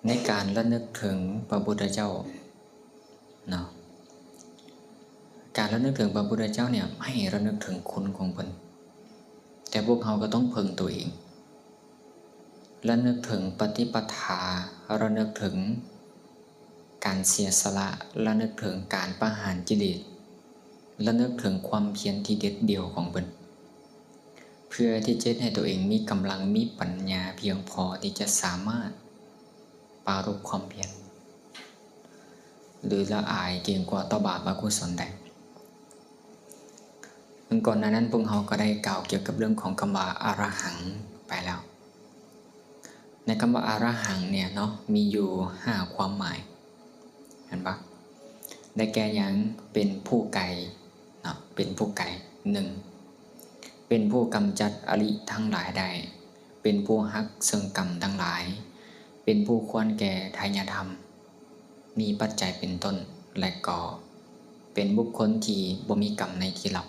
ໃນການລະນຶກເຖິງພະພຸດທະເຈົ້າເນາະ, ການລະນຶກເຖິງພະພຸດທະເຈົ້າເນ່ຍ ໃຫ້ລະນຶກເຖິງຄຸນຂອງເພິ່ນ, ແຕ່ພວກເຮົາກໍຕ້ອງເພິ່ງຕົວເອງ, ລະນຶກເຖິງປະຕິປະທາ, ລະນຶກເຖິງການເສຍສະຫຼະ, ລະນຶກເຖິງການປະຫານກິເລດ, ລະນຶກເຖິງຄວາມພຽນທີ່ເດັດດ່ຽວຂອງເພິ່ນ ເພື່ອທີ່ຈະເຮັດໃຫ້ຕົວເອງມີກຳລັງ, ມີປັນຍາພຽງພໍທີ່ຈະສາມາດປາລົບຄວາມພຽນ ຫຼື ລະອາຍເກງກົວຕໍ່ບາບອະກຸສົນໄດ້. ເຊິ່ງກ່ອນໜ້ານັ້ນພວກເຮົາກໍໄດ້ກ່າວກ່ຽວກັບເລື່ອງຂອງຄຳວ່າອະລະຫັງໄປແລ້ວ. ໃນຄຳວ່າອະລະຫັງເນ່ຍເນາະ ມີຢູ່ຫ້າຄວາມໝາຍ ແມ່ນບໍ່? ໄດ້ແກ່ຫຍັງ? ເປັນຜູ້ໄກເນາະ, ເປັນຜູ້ໄກ ໜຶ່ງ ເປັນຜູ້ກຳຈັດອະລິທັງຫຼາຍໄດ້, ເປັນຜູ້ຫັກເຊິ່ງກຳທັງຫຼາຍ, ເປັນຜູ້ຄວນແກ່ໄທຍະທຳ ມີປັດໄຈເປັນຕົ້ນ ແລະ ກໍເປັນບຸກຄົນທີ່ບໍ່ມີກຳໃນທີ່ລັບ.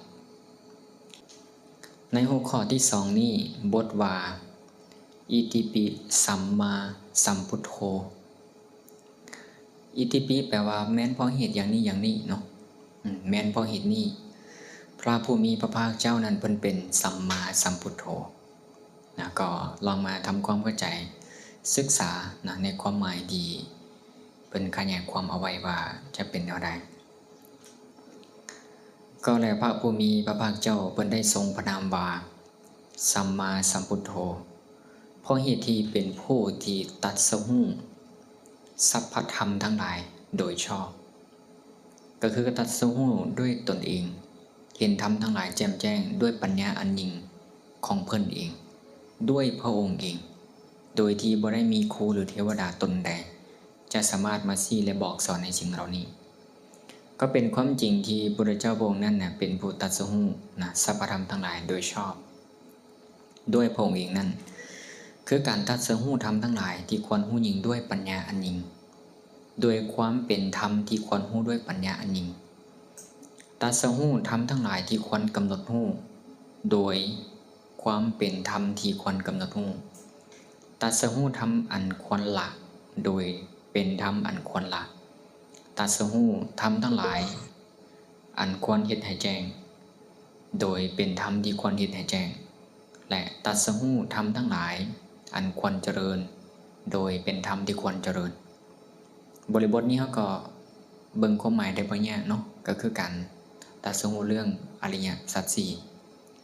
ໃນຫົວຂໍ້ທີສອງນີ້ ບົດວ່າ ອິຕິປິ ສຳມາສຳພຸດໂທ. ອິຕິປິ ແປວ່າ ແມ່ນເພາະເຫດຢ່າງນີ້ ຢ່າງນີ້ເນາະ, ອືມ ແມ່ນເພາະເຫດນີ້ ພະຜູ້ມີພະພາກເຈົ້ານັ້ນເພິ່ນເປັນສຳມາສຳພຸດໂທ. ນະ ກໍລອງມາທຳຄວາມເຂົ້າໃຈ, ສຶກສານະ ໃນຄວາມໝາຍທີ່ເພິ່ນຂະຫຍາຍຄວາມເອົາໄວ້ວ່າຈະເປັນແນວໃດ. ກໍແລ ພະຜູ້ມີພະພາກເຈົ້າເພິ່ນໄດ້ຊົງພະນາມວ່າ ສຳມາສຳພຸດໂທ ເພາະເຫດທີ່ເປັນຜູ້ທີ່ຕັດສະຮູ້ສັບພະທຳທັງຫຼາຍໂດຍຊອບ. ກໍຄືຕັດສະຮູ້ດ້ວຍຕົນເອງ, ເຫັນທຳທັງຫຼາຍແຈ່ມແຈ້ງດ້ວຍປັນຍາອັນຍິ່ງຂອງເພິ່ນເອງ, ດ້ວຍພະອົງເອງ, ໂດຍທີ່ບໍ່ໄດ້ມີຄູ ຫຼື ເທວະດາຕົນໃດ ຈະສາມາດມາຊີ້ ແລະ ບອກສອນໃນສິ່ງເຫຼົ່ານີ້. ກໍເປັນຄວາມຈິງທີ່ພຸດທະເຈົ້າພະອົງນັ້ນນະ ເປັນຜູ້ຕັດສະຮູ້ນະ ສັບພະທຳທັງຫຼາຍໂດຍຊອບ ດ້ວຍພະອົງເອງນັ້ນ ຄືການຕັດສະຮູ້ທຳທັງຫຼາຍທີ່ຄວນຮູ້ຍິ່ງດ້ວຍປັນຍາອັນຍິ່ງ, ໂດຍຄວາມເປັນທຳທີ່ຄວນຮູ້ດ້ວຍປັນຍາອັນຍິ່ງ, ຕັດສະຮູ້ທຳທັງຫຼາຍທີ່ຄວນກຳນົດຮູ້, ໂດຍຄວາມເປັນທຳທີ່ຄວນກຳນົດຮູ້, ຕັດສະຮູ້ທຳອັນຄວນລະ, ໂດຍເປັນທຳອັນຄວນລະ, ຕັດສະຮູ້ທຳທັງຫຼາຍ ອັນຄວນເຮັດໃຫ້ແຈ້ງ, ໂດຍເປັນທຳທີ່ຄວນເຮັດໃຫ້ແຈ້ງ, ແລະ ຕັດສະຮູ້ທຳທັງຫຼາຍ ອັນຄວນຈະເລີນ, ໂດຍເປັນທຳທີ່ຄວນຈະເລີນ. ບໍລິບົດນີ້ເຮົາກໍເບິ່ງຄວາມໝາຍໄດ້ບໍ່ຍາກເນາະ, ກໍຄືການຕັດສະຮູ້ເລື່ອງອະລິຍະສັດສີ່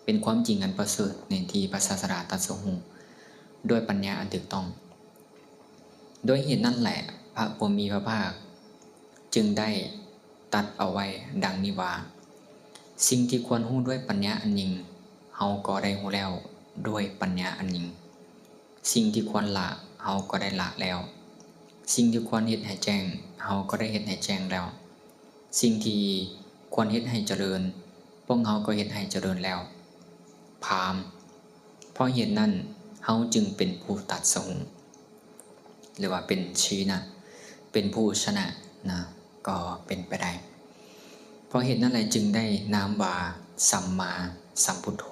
ເປັນຄວາມຈິງອັນປະເສີດໃນທີ່ພະສາສະດາຕັດສະຮູ້ດ້ວຍປັນຍາອັນຖືກຕ້ອງ. ດ້ວຍເຫດນັ້ນແຫຼະ ພະຜູ້ມີພະພາກຈຶ່ງໄດ້ຕັດເອົາໄວ້ດັ່ງນີ້ວ່າ, ສິ່ງທີ່ຄວນຮູ້ດ້ວຍປັນຍາອັນຍິ່ງ ເຮົາກໍໄດ້ຮູ້ແລ້ວດ້ວຍປັນຍາອັນຍິ່ງ, ສິ່ງທີ່ຄວນລະ ເຮົາກໍໄດ້ລະແລ້ວ, ສິ່ງທີ່ຄວນເຮັດໃຫ້ແຈ້ງ ເຮົາກໍໄດ້ເຮັດໃຫ້ແຈ້ງແລ້ວ, ສິ່ງທີ່ຄວນເຮັດໃຫ້ຈະເລີນ ພວກເຮົາກໍເຮັດໃຫ້ຈະເລີນແລ້ວ. ພາມ. ເພາະເຫດນັ້ນ ເຮົາຈຶ່ງເປັນຜູ້ຕັດສະຮູ້ ຫຼືວ່າເປັນຊີນະ ເປັນຜູ້ຊະນະນະ ກໍເປັນໄປໄດ້. ເພາະເຫດນັ້ນແຫຼະ ຈຶ່ງໄດ້ນາມວ່າ ສຳມາສຳພຸດໂທ.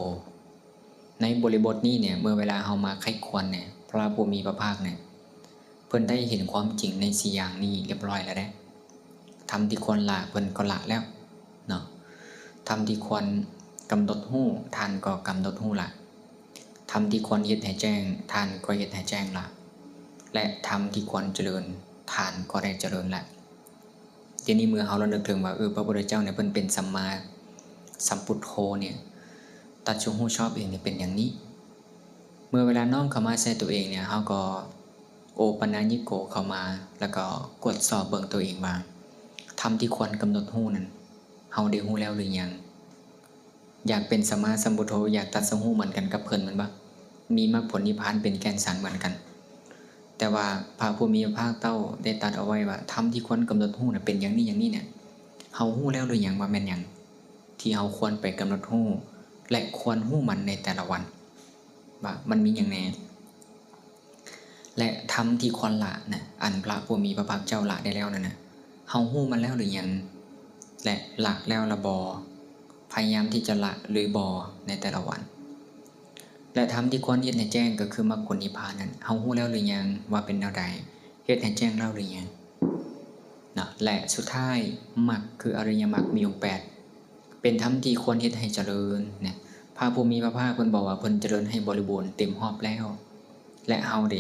ໃນບໍລິບົດນີ້ເນ່ຍ ເມື່ອເວລາເຮົາມາໄຂ້ຄວນເນ່ຍ ພະຜູ້ມີພະພາກເນ່ຍ ເພິ່ນໄດ້ເຫັນຄວາມຈິງໃນສີ່ຢ່າງນີ້ລຽບຮ້ອຍແລ້ວເດ້. ທຳທີ່ຄວນລະເພິ່ນກໍລະແລ້ວເນາະ, ທຳທີ່ຄວນກຳນົດຮູ້ ທ່ານກໍກຳນົດຮູ້ລະ, ທຳທີ່ຄວນເຮັດໃຫ້ແຈ້ງ ທ່ານກໍເຮັດໃຫ້ແຈ້ງລະ ແລະ ທຳທີ່ຄວນຈະເລີນ ທ່ານກໍໄດ້ຈະເລີນລະ. ທີນີ້ເມື່ອເຮົາລະນຶກເຖິງວ່າ ເອີ ພະພຸດທະເຈົ້າເນ່ຍເພິ່ນເປັນສຳມາສຳພຸດໂທເນ່ຍ ຕັດສະຮູ້ຊອບເອງເນ່ຍເປັນຢ່າງນີ້. ເມື່ອເວລານ້ອມເຂົ້າມາໃສ່ຕົວເອງເນ່ຍ ເຮົາກໍໂອປະນະຍິໂກເຂົ້າມາ ແລ້ວກໍກວດສອບເບິ່ງຕົວເອງວ່າ ທຳທີ່ຄວນກຳນົດຮູ້ນັ້ນ ເຮົາໄດ້ຮູ້ແລ້ວຫຼືຍັງ? ຢາກເປັນສຳມາສຳພຸດໂທ ຢາກຕັດສະຮູ້ເໝືອນກັນກັບເພິ່ນແມ່ນບໍ່? ມີມັກຜົນນິບພານເປັນແກ່ນສັນເໝືອນກັນ. ແຕ່ວ່າພະຜູ້ມີພະພາກເຈົ້າໄດ້ຕັດເອົາໄວ້ວ່າ ທຳທີ່ຄວນກຳນົດຮູ້ນະເປັນຢ່າງນີ້ ຢ່າງນີ້ເນ່ຍ ເຮົາຮູ້ແລ້ວຫຼືຍັງວ່າແມ່ນຫຍັງ ທີ່ເຮົາຄວນໄປກຳນົດຮູ້ ແລະ ຄວນຮູ້ມັນໃນແຕ່ລະວັນ ວ່າມັນມີຫຍັງແດ່? ແລະ ທຳທີ່ຄວນລະນະ ອັນພະຜູ້ມີພະພາກເຈົ້າລະໄດ້ແລ້ວນັ້ນນະ ເຮົາຮູ້ມັນແລ້ວຫຼືຍັງ ແລະ ລະແລ້ວລະບໍ່? ພະຍາຍາມທີ່ຈະລະຫຼືບໍ່ໃນແຕ່ລະວັນ? ແລະ ທຳທີ່ຄວນເຮັດໃຫ້ແຈ້ງ ກໍຄືມັກຜົນນິບພານນັ້ນ ເຮົາຮູ້ແລ້ວຫຼືຍັງວ່າເປັນແນວໃດ? ເຮັດໃຫ້ແຈ້ງແລ້ວຫຼືຍັງເນາະ? ແລະ ສຸດທ້າຍ ມັກ ຄືອະລິຍະມັກມີອົງແປດ ເປັນທຳທີ່ຄວນເຮັດໃຫ້ຈະເລີນນະ. ພະຜູ້ມີພະພາກເພິ່ນບອກວ່າເພິ່ນຈະເລີນໃຫ້ບໍລິບູນເຕັມຮອບແລ້ວ ແລະ ເຮົາເດ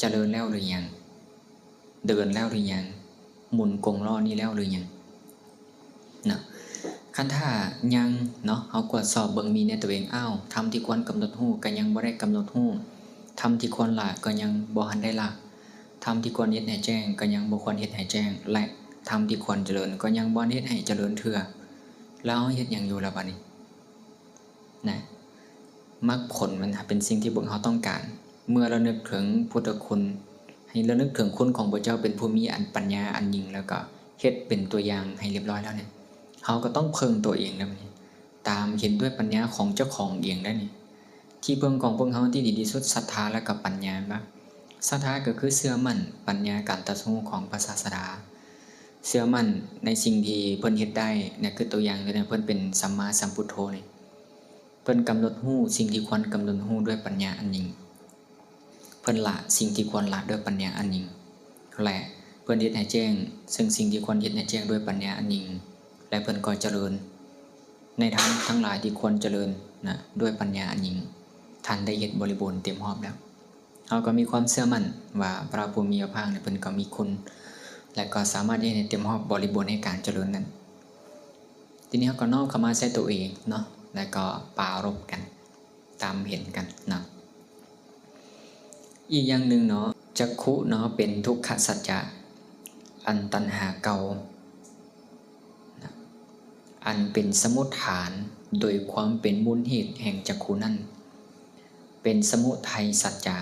ຈະເລີນແລ້ວຫຼືຍັງ? ເດີນແລ້ວຫຼືຍັງ? ໝູນກົງລໍ້ນີ້ແລ້ວຫຼືຍັງ? ນະ ຄັນຖ້າຍັງເນາະ ເຮົາກວດສອບເບິ່ງມີໃນຕົວເອງ, ອ້າວ ທຳທີ່ຄວນກຳນົດຮູ້ກໍຍັງບໍ່ໄດ້ກຳນົດຮູ້, ທຳທີ່ຄວນລະກໍຍັງບໍ່ທັນໄດ້ລະ, ທຳທີ່ຄວນເຮັດໃຫ້ແຈ້ງກໍຍັງບໍ່ຄວນເຮັດໃຫ້ແຈ້ງ ແລະ ທຳທີ່ຄວນຈະເລີນກໍຍັງບໍ່ເຮັດໃຫ້ຈະເລີນເທື່ອ. ແລ້ວເຮົາເຮັດຫຍັງຢູ່ລະບາດນີ້? ນະ ມັກຜົນມັນເປັນສິ່ງທີ່ພວກເຮົາຕ້ອງການ. ເມື່ອລະນຶກເຖິງພຸດທະຄຸນ, ໃຫ້ລະນຶກເຖິງຄຸນຂອງພະເຈົ້າເປັນຜູ້ມີອັນປັນຍາອັນຍິ່ງ ແລ້ວກໍເຮັດເປັນຕົວຢ່າງໃຫ້ລຽບຮ້ອຍແລ້ວນີ້, ເຮົາກໍຕ້ອງເພິ່ງຕົວເອງແລ້ວນີ້, ຕາມເຫັນດ້ວຍປັນຍາຂອງເຈົ້າຂອງເອງແລ້ວນີ້. ທີ່ເພິ່ງຂອງພວກເຮົາທີ່ດີທີ່ສຸດ ສັດທາ ແລ້ວກໍປັນຍາ. ແມ່ນບໍ່? ສັດທາກໍຄືເຊື່ອໝັ້ນປັນຍາການຕັດຮູ້ຂອງພະສາສະດາ, ເຊື່ອໝັ້ນໃນສິ່ງທີ່ເພິ່ນເຮັດໄດ້. ນະ ຄືຕົວຢ່າງ ເພິ່ນເປັນສຳມາສຳພຸດໂທນີ້ ເພິ່ນກຳນົດຮູ້ສິ່ງທີ່ຄວນກຳນົດຮູ້ດ້ວຍປັນຍາອັນຍິ່ງ, ເພິ່ນລະສິ່ງທີ່ຄວນລະດ້ວຍປັນຍາອັນຍິ່ງ ແລະ ເພິ່ນເຮັດໃຫ້ແຈ້ງເຊິ່ງສິ່ງທີ່ຄວນເຮັດໃຫ້ແຈ້ງດ້ວຍປັນຍາອັນຍິ່ງ ແລະ ເພິ່ນກໍຈະເລີນໃນທຳທັງຫຼາຍທີ່ຄວນຈະເລີນນະ ດ້ວຍປັນຍາອັນຍິ່ງ. ທ່ານໄດ້ເຮັດບໍລິບູນເຕັມຮອບແລ້ວ. ເຮົາກໍມີຄວາມເຊື່ອໝັ້ນວ່າພະຜູ້ມີພະພາກນີ້ເພິ່ນກໍມີຄຸນ ແລະ ກໍສາມາດເຮັດໃຫ້ເຕັມຮອບບໍລິບູນໃນການຈະເລີນນັ້ນ. ທີນີ້ເຮົາກໍນ້ອມເຂົ້າມາໃສ່ຕົວເອງເນາະ ແລ້ວກໍປາລົບກັນຕາມເຫັນກັນເນາະ. ອີກຢ່າງໜຶ່ງເນາະ ຈັກຂຸເນາະ ເປັນທຸກຂະສັດຈະ, ອັນຕັນຫາເກົ່ານະ ອັນເປັນສະມຸດຖານໂດຍຄວາມເປັນມູນເຫດແຫ່ງຈັກຂຸນັ້ນ ເປັນສະມຸໄທສັດຈະ,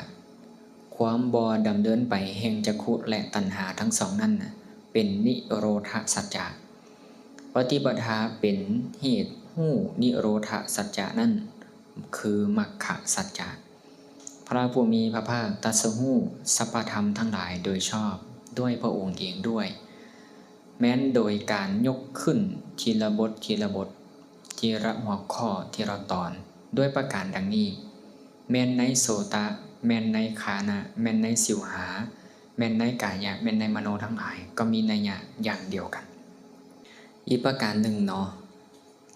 ຄວາມບໍ່ດຳເນີນໄປແຫ່ງຈັກຂຸ ແລະ ຕັນຫາທັງສອງນັ້ນນະ ເປັນນິໂຣທະສັດຈະ. ປະຕິປະທາເປັນເຫດຮູ້ນິໂຣທະສັດຈະນັ້ນ ຄືມັກຂະສັດຈະ. ພະຜູ້ມີພະພາກຕັດສະຮູ້ສັບພະທຳທັງຫຼາຍໂດຍຊອບດ້ວຍພະອົງເອງດ້ວຍ, ແມ່ນໂດຍການຍົກຂຶ້ນທີລະບົດ ທີລະບົດ ທີລະຫົວຂໍ້ ທີລະຕອນ ດ້ວຍປະການດັ່ງນີ້, ແມ່ນໃນໂສຕະ, ແມ່ນໃນຄານະ, ແມ່ນໃນຊິວຫາ, ແມ່ນໃນກາຍະ, ແມ່ນໃນມະໂນທັງຫຼາຍ ກໍມີໄນຍະຢ່າງດຽວກັນ. ອີກປະການໜຶ່ງເນາະ,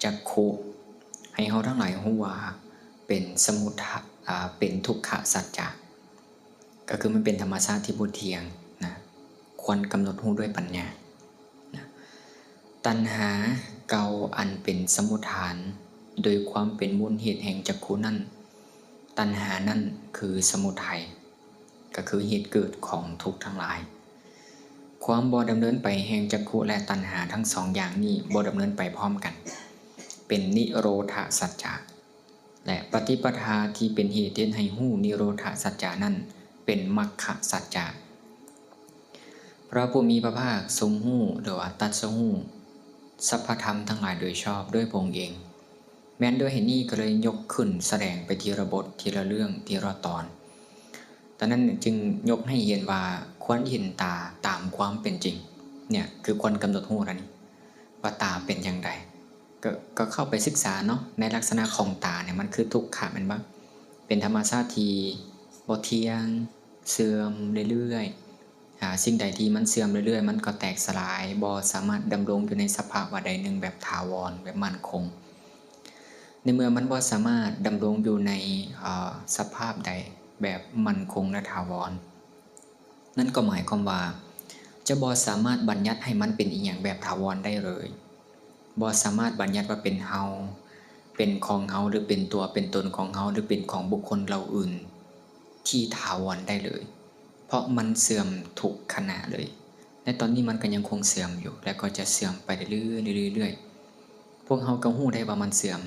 ຈັກຂຸ ໃຫ້ເຮົາທັງຫຼາຍຮູ້ວ່າເປັນສະມຸດ ອາ ເປັນທຸກຂະສັດຈະ, ກໍຄືມັນເປັນທຳມະຊາດທີ່ບໍ່ທ່ຽງນະ, ຄວນກຳນົດຮູ້ດ້ວຍປັນຍານະ. ຕັນຫາເກົ່າອັນເປັນສະມຸດຖານ ໂດຍຄວາມເປັນມູນເຫດແຫ່ງຈັກຂຸນັ້ນ, ຕັນຫານັ້ນຄືສະມຸດໄທ. ກໍຄືເຫດເກີດຂອງທຸກທັງຫຼາຍ. ຄວາມບໍ່ດຳເນີນໄປແຫ່ງຈັກຂຸ ແລະ ຕັນຫາທັງສອງຢ່າງນີ້ບໍ່ດຳເນີນໄປພ້ອມກັນ ເປັນນິໂຣທະສັດຈະ, ແລະ ປະຕິປະທາທີ່ເປັນເຫດເຮັດໃຫ້ຮູ້ນິໂຣທະສັດຈະນັ້ນ ເປັນມັກຂະສັດຈະ. ພະຜູ້ມີພະພາກຊົງຮູ້ ຫຼືວ່າຕັດສະຮູ້ສັບພະທຳທັງຫຼາຍໂດຍຊອບດ້ວຍພະອົງເອງ. ແມ່ນດ້ວຍເຫດນີ້ກໍເລີຍຍົກຂຶ້ນສະແດງໄປທີລະບົດ ທີລະເລື່ອງ ທີລະຕອນ. ຕອນນັ້ນຈຶ່ງຍົກໃຫ້ເຫັນວ່າຄວນເຫັນຕາຕາມຄວາມເປັນຈິງ. ເນີ້ຍຄືຄວນກຳນົດຮູ້ແລ້ວນີ້ ວ່າຕາເປັນຢ່າງໃດ. ກໍ ກໍເຂົ້າໄປສຶກສາເນາະ ໃນລັກສະນະຂອງຕາເນີ້ຍ ມັນຄືທຸກຂະແມ່ນບໍ່? ເປັນທຳມະຊາດທີ່ບໍ່ທ່ຽງ, ເສື່ອມເລື້ອຍໆ. ອາ ສິ່ງໃດທີ່ມັນເສື່ອມເລື້ອຍໆ ມັນກໍແຕກສະຫຼາຍ, ບໍ່ສາມາດດຳລົງຢູ່ໃນສະພາວະໃດໜຶ່ງແບບຖາວອນ, ແບບໝັ້ນຄົງ. ໃນເມື່ອມັນບໍ່ສາມາດດຳລົງຢູ່ໃນ ເອີ ສະພາບໃດແບບໝັ້ນຄົງ ແລະ ຖາວອນ, ນັ້ນກໍໝາຍຄວາມວ່າຈະບໍ່ສາມາດບັນຍັດໃຫ້ມັນເປັນອີ່ຫຍັງແບບຖາວອນໄດ້ເລີຍ. ບໍ່ສາມາດບັນຍັດວ່າເປັນເຮົາ, ເປັນຂອງເຮົາ ຫຼື ເປັນຕົວເປັນຕົນຂອງເຮົາ ຫຼື ເປັນຂອງບຸກຄົນເຫຼົ່າອື່ນທີ່ຖາວອນໄດ້ເລີຍ, ເພາະມັນເສື່ອມທຸກຂະນະເລີຍ. ໃນຕອນນີ້ມັນກໍຍັງຄົງເສື່ອມຢູ່ ແລະ ກໍຈະເສື່ອມໄປເລື້ອຍໆ ເລື້ອຍໆ. ພວກເຮົາກໍຮູ້ໄດ້ວ່າມັນເສື່ອມ,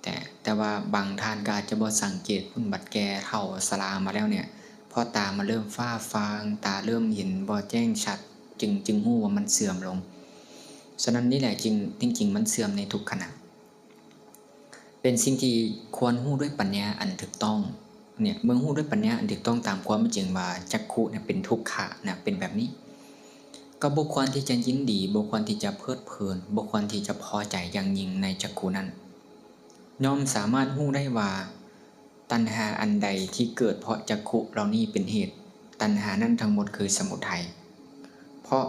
ແຕ່ ແຕ່ວ່າບາງທ່ານກໍອາດຈະບໍ່ສັງເກດ, ບັດແກ່ເຖົ້າຊະລາມາແລ້ວເນ່ຍ, ພໍຕາມັນເລີ່ມຟ້າຟາງ, ຕາເລີ່ມເຫັນບໍ່ແຈ້ງຊັດ, ຈຶ່ງ ຈຶ່ງຮູ້ວ່າມັນເສື່ອມລົງ. ສະນັ້ນນີ້ແຫຼະຈຶ່ງ ຈິງໆ ມັນເສື່ອມໃນທຸກຂະນະ. ເປັນສິ່ງທີ່ຄວນຮູ້ດ້ວຍປັນຍາອັນຖືກຕ້ອງ. ເມື່ອຮູ້ດ້ວຍປັນຍາອັນຖືກຕ້ອງຕາມຄວາມເປັນຈິງວ່າຈັກຂຸເປັນທຸກຂະນະ ເປັນແບບນີ້, ກໍບໍ່ຄວນທີ່ຈະຍິນດີ, ບໍ່ຄວນທີ່ຈະເພີດເພີນ, ບໍ່ຄວນທີ່ຈະພໍໃຈຢ່າງຍິ່ງໃນຈັກຂຸນັ້ນ. ຍ່ອມສາມາດຮູ້ໄດ້ວ່າ ຕັນຫາອັນໃດທີ່ເກີດເພາະຈັກຂຸເຫຼົ່ານີ້ເປັນເຫດ, ຕັນຫານັ້ນທັງໝົດຄືສະໝຸໄທ ເພາະ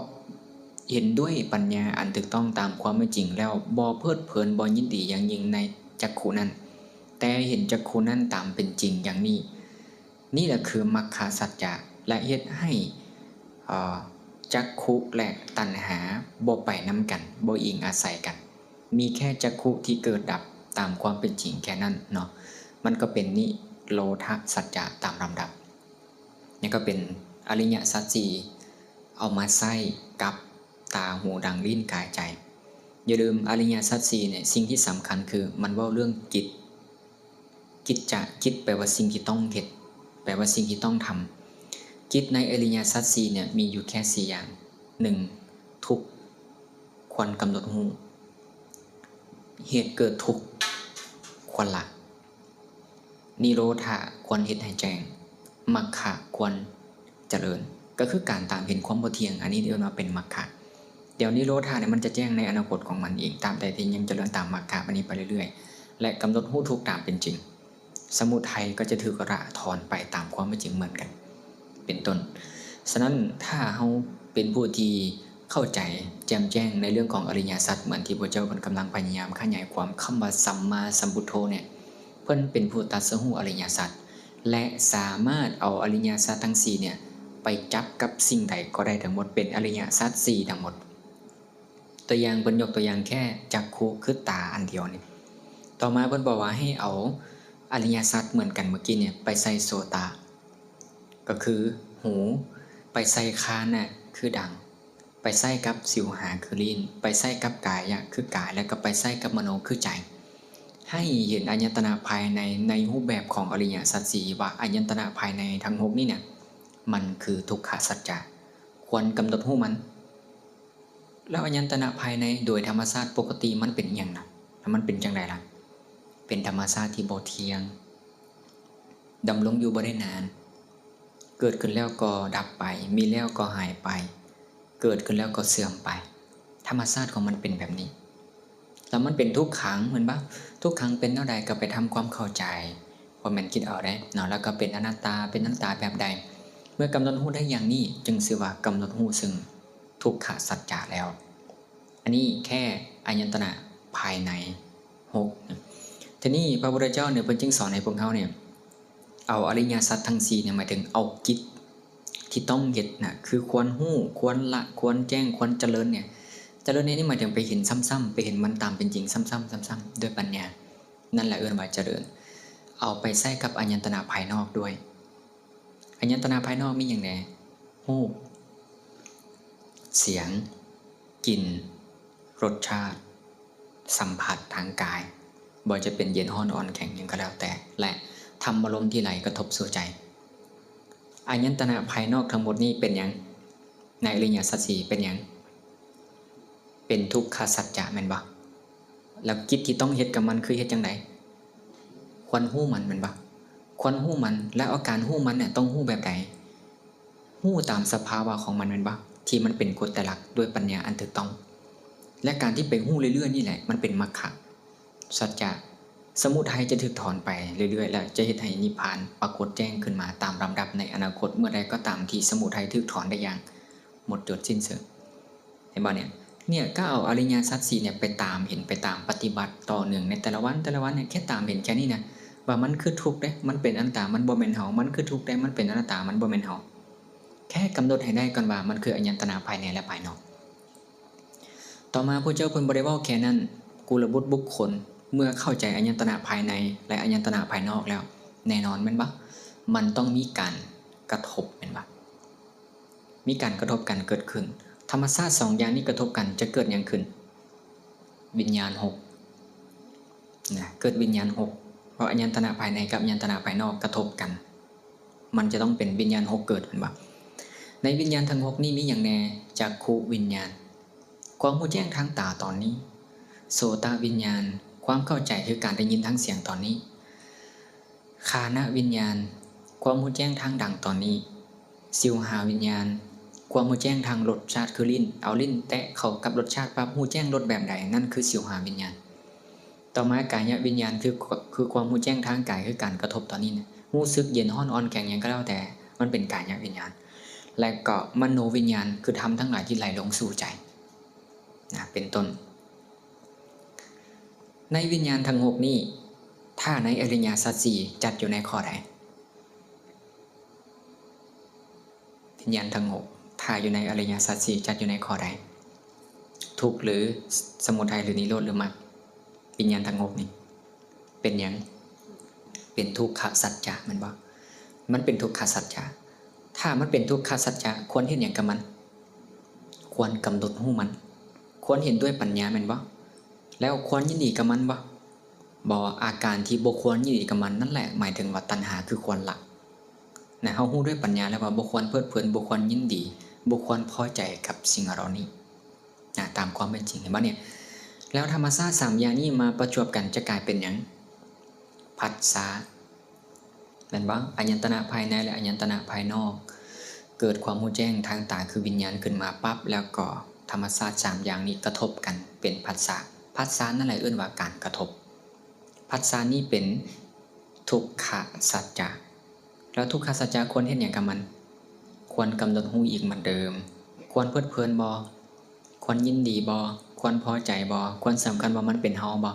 ເຫັນດ້ວຍປັນຍາອັນຖືກຕ້ອງຕາມຄວາມເປັນຈິງແລ້ວ ບໍ່ເພີດເພີນ ບໍ່ຍິນດີຢ່າງຍິ່ງໃນຈັກຂຸນັ້ນ ແຕ່ເຫັນຈັກຂຸນັ້ນຕາມເປັນຈິງຢ່າງນີ້. ນີ້ແຫຼະຄືມັກຂະສັດຈະ ແລະ ເຮັດໃຫ້ ເອີ ຈັກຂຸ ແລະ ຕັນຫາບໍ່ໄປນຳກັນ ບໍ່ອີງອາໄສກັນ ມີແຄ່ຈັກຂຸທີ່ເກີດດັບຕາມຄວາມເປັນຈິງແຄ່ນັ້ນເນາະ. ມັນກໍເປັນນິໂຣທະສັດຈະຕາມລຳດັບ. ນີ້ກໍເປັນອະລິຍະສັດສີ່ ເອົາມາໃຊ້ກັບຕາ, ຫູ, ດັງ, ລີ້ນ, ກາຍ, ໃຈ. ຢ່າລືມ ອະລິຍະສັດສີ່ນີ້ ສິ່ງທີ່ສຳຄັນຄືມັນເວົ້າເລື່ອງຈິດ. ກິດຈະ, ກິດແປວ່າສິ່ງທີ່ຕ້ອງເຮັດ, ແປວ່າສິ່ງທີ່ຕ້ອງທຳ. ກິດໃນອະລິຍະສັດສີ່ນີ້ມີຢູ່ແຄ່ສີ່ຢ່າງ. ໜຶ່ງ ທຸກ ຄວນກຳນົດຮູ້. ເຫດເກີດທຸກ ຄວນລະ. ນິໂຣທະ ຄວນເຮັດໃຫ້ແຈ້ງ. ມັກຂະ ຄວນຈະເລີນ ກໍຄືການຕາມເຫັນຄວາມບໍ່ທ່ຽງ. ອັນນີ້ເອີ້ນວ່າເປັນມັກຂະ. ດຽວນິໂຣທະນີ້ມັນຈະແຈ້ງໃນອະນາຄົດຂອງມັນເອງ ຕາມໃດທີ່ຍັງຈະເລີນຕາມມັກຂະອັນນີ້ໄປເລື້ອຍໆ ແລະ ກຳນົດຮູ້ທຸກຕາມເປັນຈິງ. ສະໝຸໄທກໍຈະຖືກລະຖອນໄປຕາມຄວາມເປັນຈິງເໝືອນກັນ ເປັນຕົ້ນ. ສະນັ້ນ ຖ້າເຮົາເປັນຜູ້ທີ່ເຂົ້າໃຈແຈ່ມແຈ້ງໃນເລື່ອງຂອງອະລິຍະສັດ ເໝືອນທີ່ພະເຈົ້າເພິ່ນກຳລັງພະຍາຍາມຂະຫຍາຍຄວາມຄຳວ່າສຳມາສຳພຸດໂທນີ້ ເພິ່ນເປັນຜູ້ຕັດສະຮູ້ອະລິຍະສັດ ແລະ ສາມາດເອົາອະລິຍະສັດທັງສີ່ນີ້ໄປຈັບກັບສິ່ງໃດກໍໄດ້ທັງໝົດ ເປັນອະລິຍະສັດສີ່ທັງໝົດ. ຕົວຢ່າງ ເພິ່ນຍົກຕົວຢ່າງແຄ່ຈັກຂຸ ຄືຕາອັນດຽວນີ້. ຕໍ່ມາເພິ່ນບອກວ່າໃຫ້ເອົາອະລິຍະສັດເໝືອນກັນເມື່ອກີ້ນີ້ໄປໃສ່ໂສຕະ ກໍຄືຫູ, ໄປໃສ່ຄານະ ຄືດັງ, ໄປໃສ່ກັບຊິວຫາ ຄືລີ້ນ, ໄປໃສ່ກັບກາຍະ ຄືກາຍ ແລ້ວກໍໄປໃສ່ກັບມະໂນ ຄືໃຈ. ໃຫ້ເຫັນອາຍະຕະນະພາຍໃນ ໃນຮູບແບບຂອງອະລິຍະສັດສີ່ ວ່າອາຍະຕະນະພາຍໃນທັງຫົກນີ້ນະ ມັນຄືທຸກຂະສັດຈະ ຄວນກຳນົດຮູ້ມັນ. ແລ້ວອາຍະຕະນະພາຍໃນໂດຍທຳມະຊາດປົກກະຕິມັນເປັນອີ່ຫຍັງນະ? ແລ້ວມັນເປັນຈັ່ງໃດລະ? ເປັນທຳມະຊາດທີ່ບໍ່ທ່ຽງ, ດຳລົງຢູ່ບໍ່ໄດ້ນານ, ເກີດຂຶ້ນແລ້ວກໍດັບໄປ, ມີແລ້ວກໍຫາຍໄປ, ເກີດຂຶ້ນແລ້ວກໍເສື່ອມໄປ. ທຳມະຊາດຂອງມັນເປັນແບບນີ້. ແລ້ວມັນເປັນທຸກຂັງແມ່ນບໍ່? ທຸກຂັງເປັນແນວໃດກໍໄປທຳຄວາມເຂົ້າໃຈ, ບໍ່ແມ່ນຄິດເອົາເດ້ເນາະ. ແລ້ວກໍເປັນອະນັດຕາ, ເປັນອະນັດຕາແບບໃດ? ເມື່ອກຳນົດຮູ້ໄດ້ຢ່າງນີ້ ຈຶ່ງຊື່ວ່າກຳນົດຮູ້ເຊິ່ງ ທຸກຂະສັດຈະແລ້ວ. ອັນນີ້ແຄ່ອາຍະຕະນະພາຍໃນຫົກ. ທີນີ້ພະພຸດທະເຈົ້ານີ້ ເພິ່ນຈຶ່ງສອນໃຫ້ພວກເຮົານີ້ ເອົາອະລິຍະສັດທັງສີ່ນີ້ ໝາຍເຖິງເອົາກິດທີ່ຕ້ອງເຮັດນະ ຄືຄວນຮູ້, ຄວນລະ, ຄວນແຈ້ງ, ຄວນຈະເລີນນີ້. ຈະເລີນໃນນີ້ໝາຍເຖິງໄປເຫັນຊ້ຳໆ, ໄປເຫັນມັນຕາມເປັນຈິງຊ້ຳໆ, ຊ້ຳໆ ດ້ວຍປັນຍາ. ນັ້ນແຫຼະເອີ້ນວ່າຈະເລີນ. ເອົາໄປໃຊ້ກັບອາຍະຕະນະພາຍນອກດ້ວຍ. ອາຍະຕະນະພາຍນອກມີຫຍັງແດ່? ຮູບ, ສຽງ, ກິ່ນ, ລົດຊາດ, ສຳຜັດທາງກາຍ, ບໍ່ວ່າຈະເປັນເຢັນ, ຮ້ອນ, ອ່ອນ, ແຂງ ຫຍັງກໍແລ້ວແຕ່ ແລະ ທຳມາລົມທີ່ໄຫຼກະທົບສູ່ໃຈ. ອາຍະຕະນະພາຍນອກທັງໝົດນີ້ເປັນຫຍັງ? ໃນອະລິຍະສັດສີ່ເປັນຫຍັງ? ເປັນທຸກຂະສັດຈະແມ່ນບໍ່? ແລ້ວກິດທີ່ຕ້ອງເຮັດກັບມັນຄືເຮັດຈັ່ງໃດ? ຄວນຮູ້ມັນແມ່ນບໍ່? ຄວນຮູ້ມັນ ແລ້ວອາການຮູ້ມັນນະຕ້ອງຮູ້ແບບໃດ? ຮູ້ຕາມສະພາວະຂອງມັນແມ່ນບໍ່? ທີ່ມັນເປັນກົດໄຕລັກດ້ວຍປັນຍາອັນຖືກຕ້ອງ. ແລະ ການທີ່ໄປຮູ້ເລື້ອຍໆນີ້ແຫຼະ ມັນເປັນມັກຂະສັດຈະ. ສະໝຸໄທຈະຖືກຖອນໄປເລື້ອຍໆ ແລະ ຈະເຮັດໃຫ້ນິບພານປາກົດແຈ້ງຂຶ້ນມາຕາມລຳດັບໃນອະນາຄົດ ເມື່ອໃດກໍຕາມທີ່ສະໝຸໄທຖືກຖອນໄດ້ຢ່າງໝົດຈົດສິ້ນເຊີງ. ເຫັນບໍ່ເນຍ? ເນຍ ກໍເອົາອະລິຍະສັດສີ່ເນຍໄປຕາມເຫັນ, ໄປຕາມປະຕິບັດຕໍ່ເນື່ອງໃນແຕ່ລະວັນ, ແຕ່ລະວັນເນຍ ແຄ່ຕາມເຫັນແຄ່ນີ້ນະ ວ່າມັນຄືທຸກເດ້, ມັນເປັນອະນັດຕາ, ມັນບໍ່ແມ່ນເຮົາ, ມັນຄືທຸກເດ້, ມັນເປັນອະນັດຕາ, ມັນບໍ່ແມ່ນເຮົາ. ແຄ່ກຳນົດໃຫ້ໄດ້ກ່ອນວ່າມັນຄືອາຍະຕະນະພາຍໃນ ແລະ ພາຍນອກ. ຕໍ່ມາພະເຈົ້າເພິ່ນບໍ່ໄດ້ເວົ້າແຄ່ນັ້ນ, ກຸລະບຸດບຸກຄົນເມື່ອເຂົ້າໃຈອາຍະຕະນະພາຍໃນ ແລະ ອາຍະຕະນະພາຍນອກແລ້ວ, ແນ່ນອນແມ່ນບໍ່? ມັນຕ້ອງມີການກະທົບແມ່ນບໍ່? ມີການກະທົບກັນເກີດຂຶ້ນ. ທຳມະຊາດສອງຢ່າງນີ້ກະທົບກັນຈະເກີດຫຍັງຂຶ້ນ? ວິນຍານຫົກນະ, ເກີດວິນຍານຫົກ ເພາະອາຍະຕະນະພາຍໃນກັບອາຍະຕະນະພາຍນອກກະທົບກັນ, ມັນຈະຕ້ອງເປັນວິນຍານຫົກເກີດແມ່ນບໍ່? ໃນວິນຍານທັງຫົກນີ້ມີຫຍັງແດ່? ຈັກຂຸວິນຍານ ຄວາມຮູ້ແຈ້ງທາງຕາຕອນນີ້, ໂສຕະວິນຍານ ຄວາມເຂົ້າໃຈຄືການໄດ້ຍິນທາງສຽງຕອນນີ້, ຄານະວິນຍານ ຄວາມຮູ້ແຈ້ງທາງດັງຕອນນີ້, ຊິວຫາວິນຍານ ຄວາມຮູ້ແຈ້ງທາງລົດຊາດຄືລີ້ນ, ເອົາລີ້ນແຕະເຂົ້າກັບລົດຊາດປັບ ຮູ້ແຈ້ງລົດແບບໃດ, ນັ້ນຄືຊິວຫາວິນຍານ. ຕໍ່ມາກາຍະວິນຍານ ຄື ຄືຄວາມຮູ້ແຈ້ງທາງກາຍ ຄືການກະທົບຕອນນີ້ນະ, ຮູ້ສຶກເຢັນ, ຮ້ອນ, ອ່ອນ, ແຂງ ຫຍັງກໍແລ້ວແຕ່, ມັນເປັນກາຍະວິນຍານ ແລະກໍມະໂນວິນຍານ ຄືທຳທັງຫຼາຍທີ່ໄຫຼລົງສູ່ໃຈນະ ເປັນຕົ້ນ. ໃນວິນຍານທັງຫົກນີ້ ຖ້າໃນອະລິຍະສັດສີ່ ຈັດຢູ່ໃນຂໍ້ໃດ? ວິນຍານທັງຫົກ ຖ້າຢູ່ໃນອະລິຍະສັດສີ່ ຈັດຢູ່ໃນຂໍ້ໃດ? ທຸກ ຫຼື ສະມຸໄທ ຫຼື ນິໂຣດ ຫຼື ມັກ? ວິນຍານທັງຫົກນີ້ ເປັນຫຍັງ? ເປັນທຸກຂະສັດຈະ ແມ່ນບໍ່? ມັນເປັນທຸກຂະສັດຈະ. ຖ້າມັນເປັນທຸກຂະສັດຈະ ຄວນເຮັດຫຍັງກັບມັນ? ຄວນກຳນົດຮູ້ມັນ. ຄວນເຫັນດ້ວຍປັນຍາແມ່ນບໍ່? ແລ້ວຄວນຍິນດີກັບມັນບໍ່? ບໍ່. ອາການທີ່ບໍ່ຄວນຍິນດີກັບມັນນັ້ນແຫຼະ ໝາຍເຖິງວ່າຕັນຫາຄືຄວນລະນະ. ເຮົາຮູ້ດ້ວຍປັນຍາແລ້ວວ່າບໍ່ຄວນເພີດເພີນ, ບໍ່ຄວນຍິນດີ, ບໍ່ຄວນພໍໃຈກັບສິ່ງເຫຼົ່ານີ້. ນະ ຕາມຄວາມເປັນຈິງ ເຫັນບໍ່ນີ້? ແລ້ວທຳມະຊາດສາມຢ່າງນີ້ມາປະຈວບກັນຈະກາຍເປັນຫຍັງ? ພັດສະ ແມ່ນບໍ່? ອາຍະຕະນະພາຍໃນ ແລະ ອາຍະຕະນະພາຍນອກ ເກີດຄວາມຮູ້ແຈ້ງທາງຕາຄືວິນຍານຂຶ້ນມາປັບ ແລ້ວກໍທຳມະຊາດສາມຢ່າງນີ້ກະທົບກັນເປັນພັດສະ. ພັດສະນັ້ນແຫຼະເອີ້ນວ່າການກະທົບ. ພັດສະນີ້ເປັນທຸກຂະສັດຈະ. ແລ້ວທຸກຂະສັດຈະຄວນເຮັດຫຍັງກັບມັນ? ຄວນກຳນົດຮູ້ອີກເໝືອນເດີມ. ຄວນເພີດເພີນບໍ່? ຄວນຍິນດີບໍ່? ຄວນພໍໃຈບໍ່? ຄວນສຳຄັນວ່າມັນເປັນເຮົາບໍ່?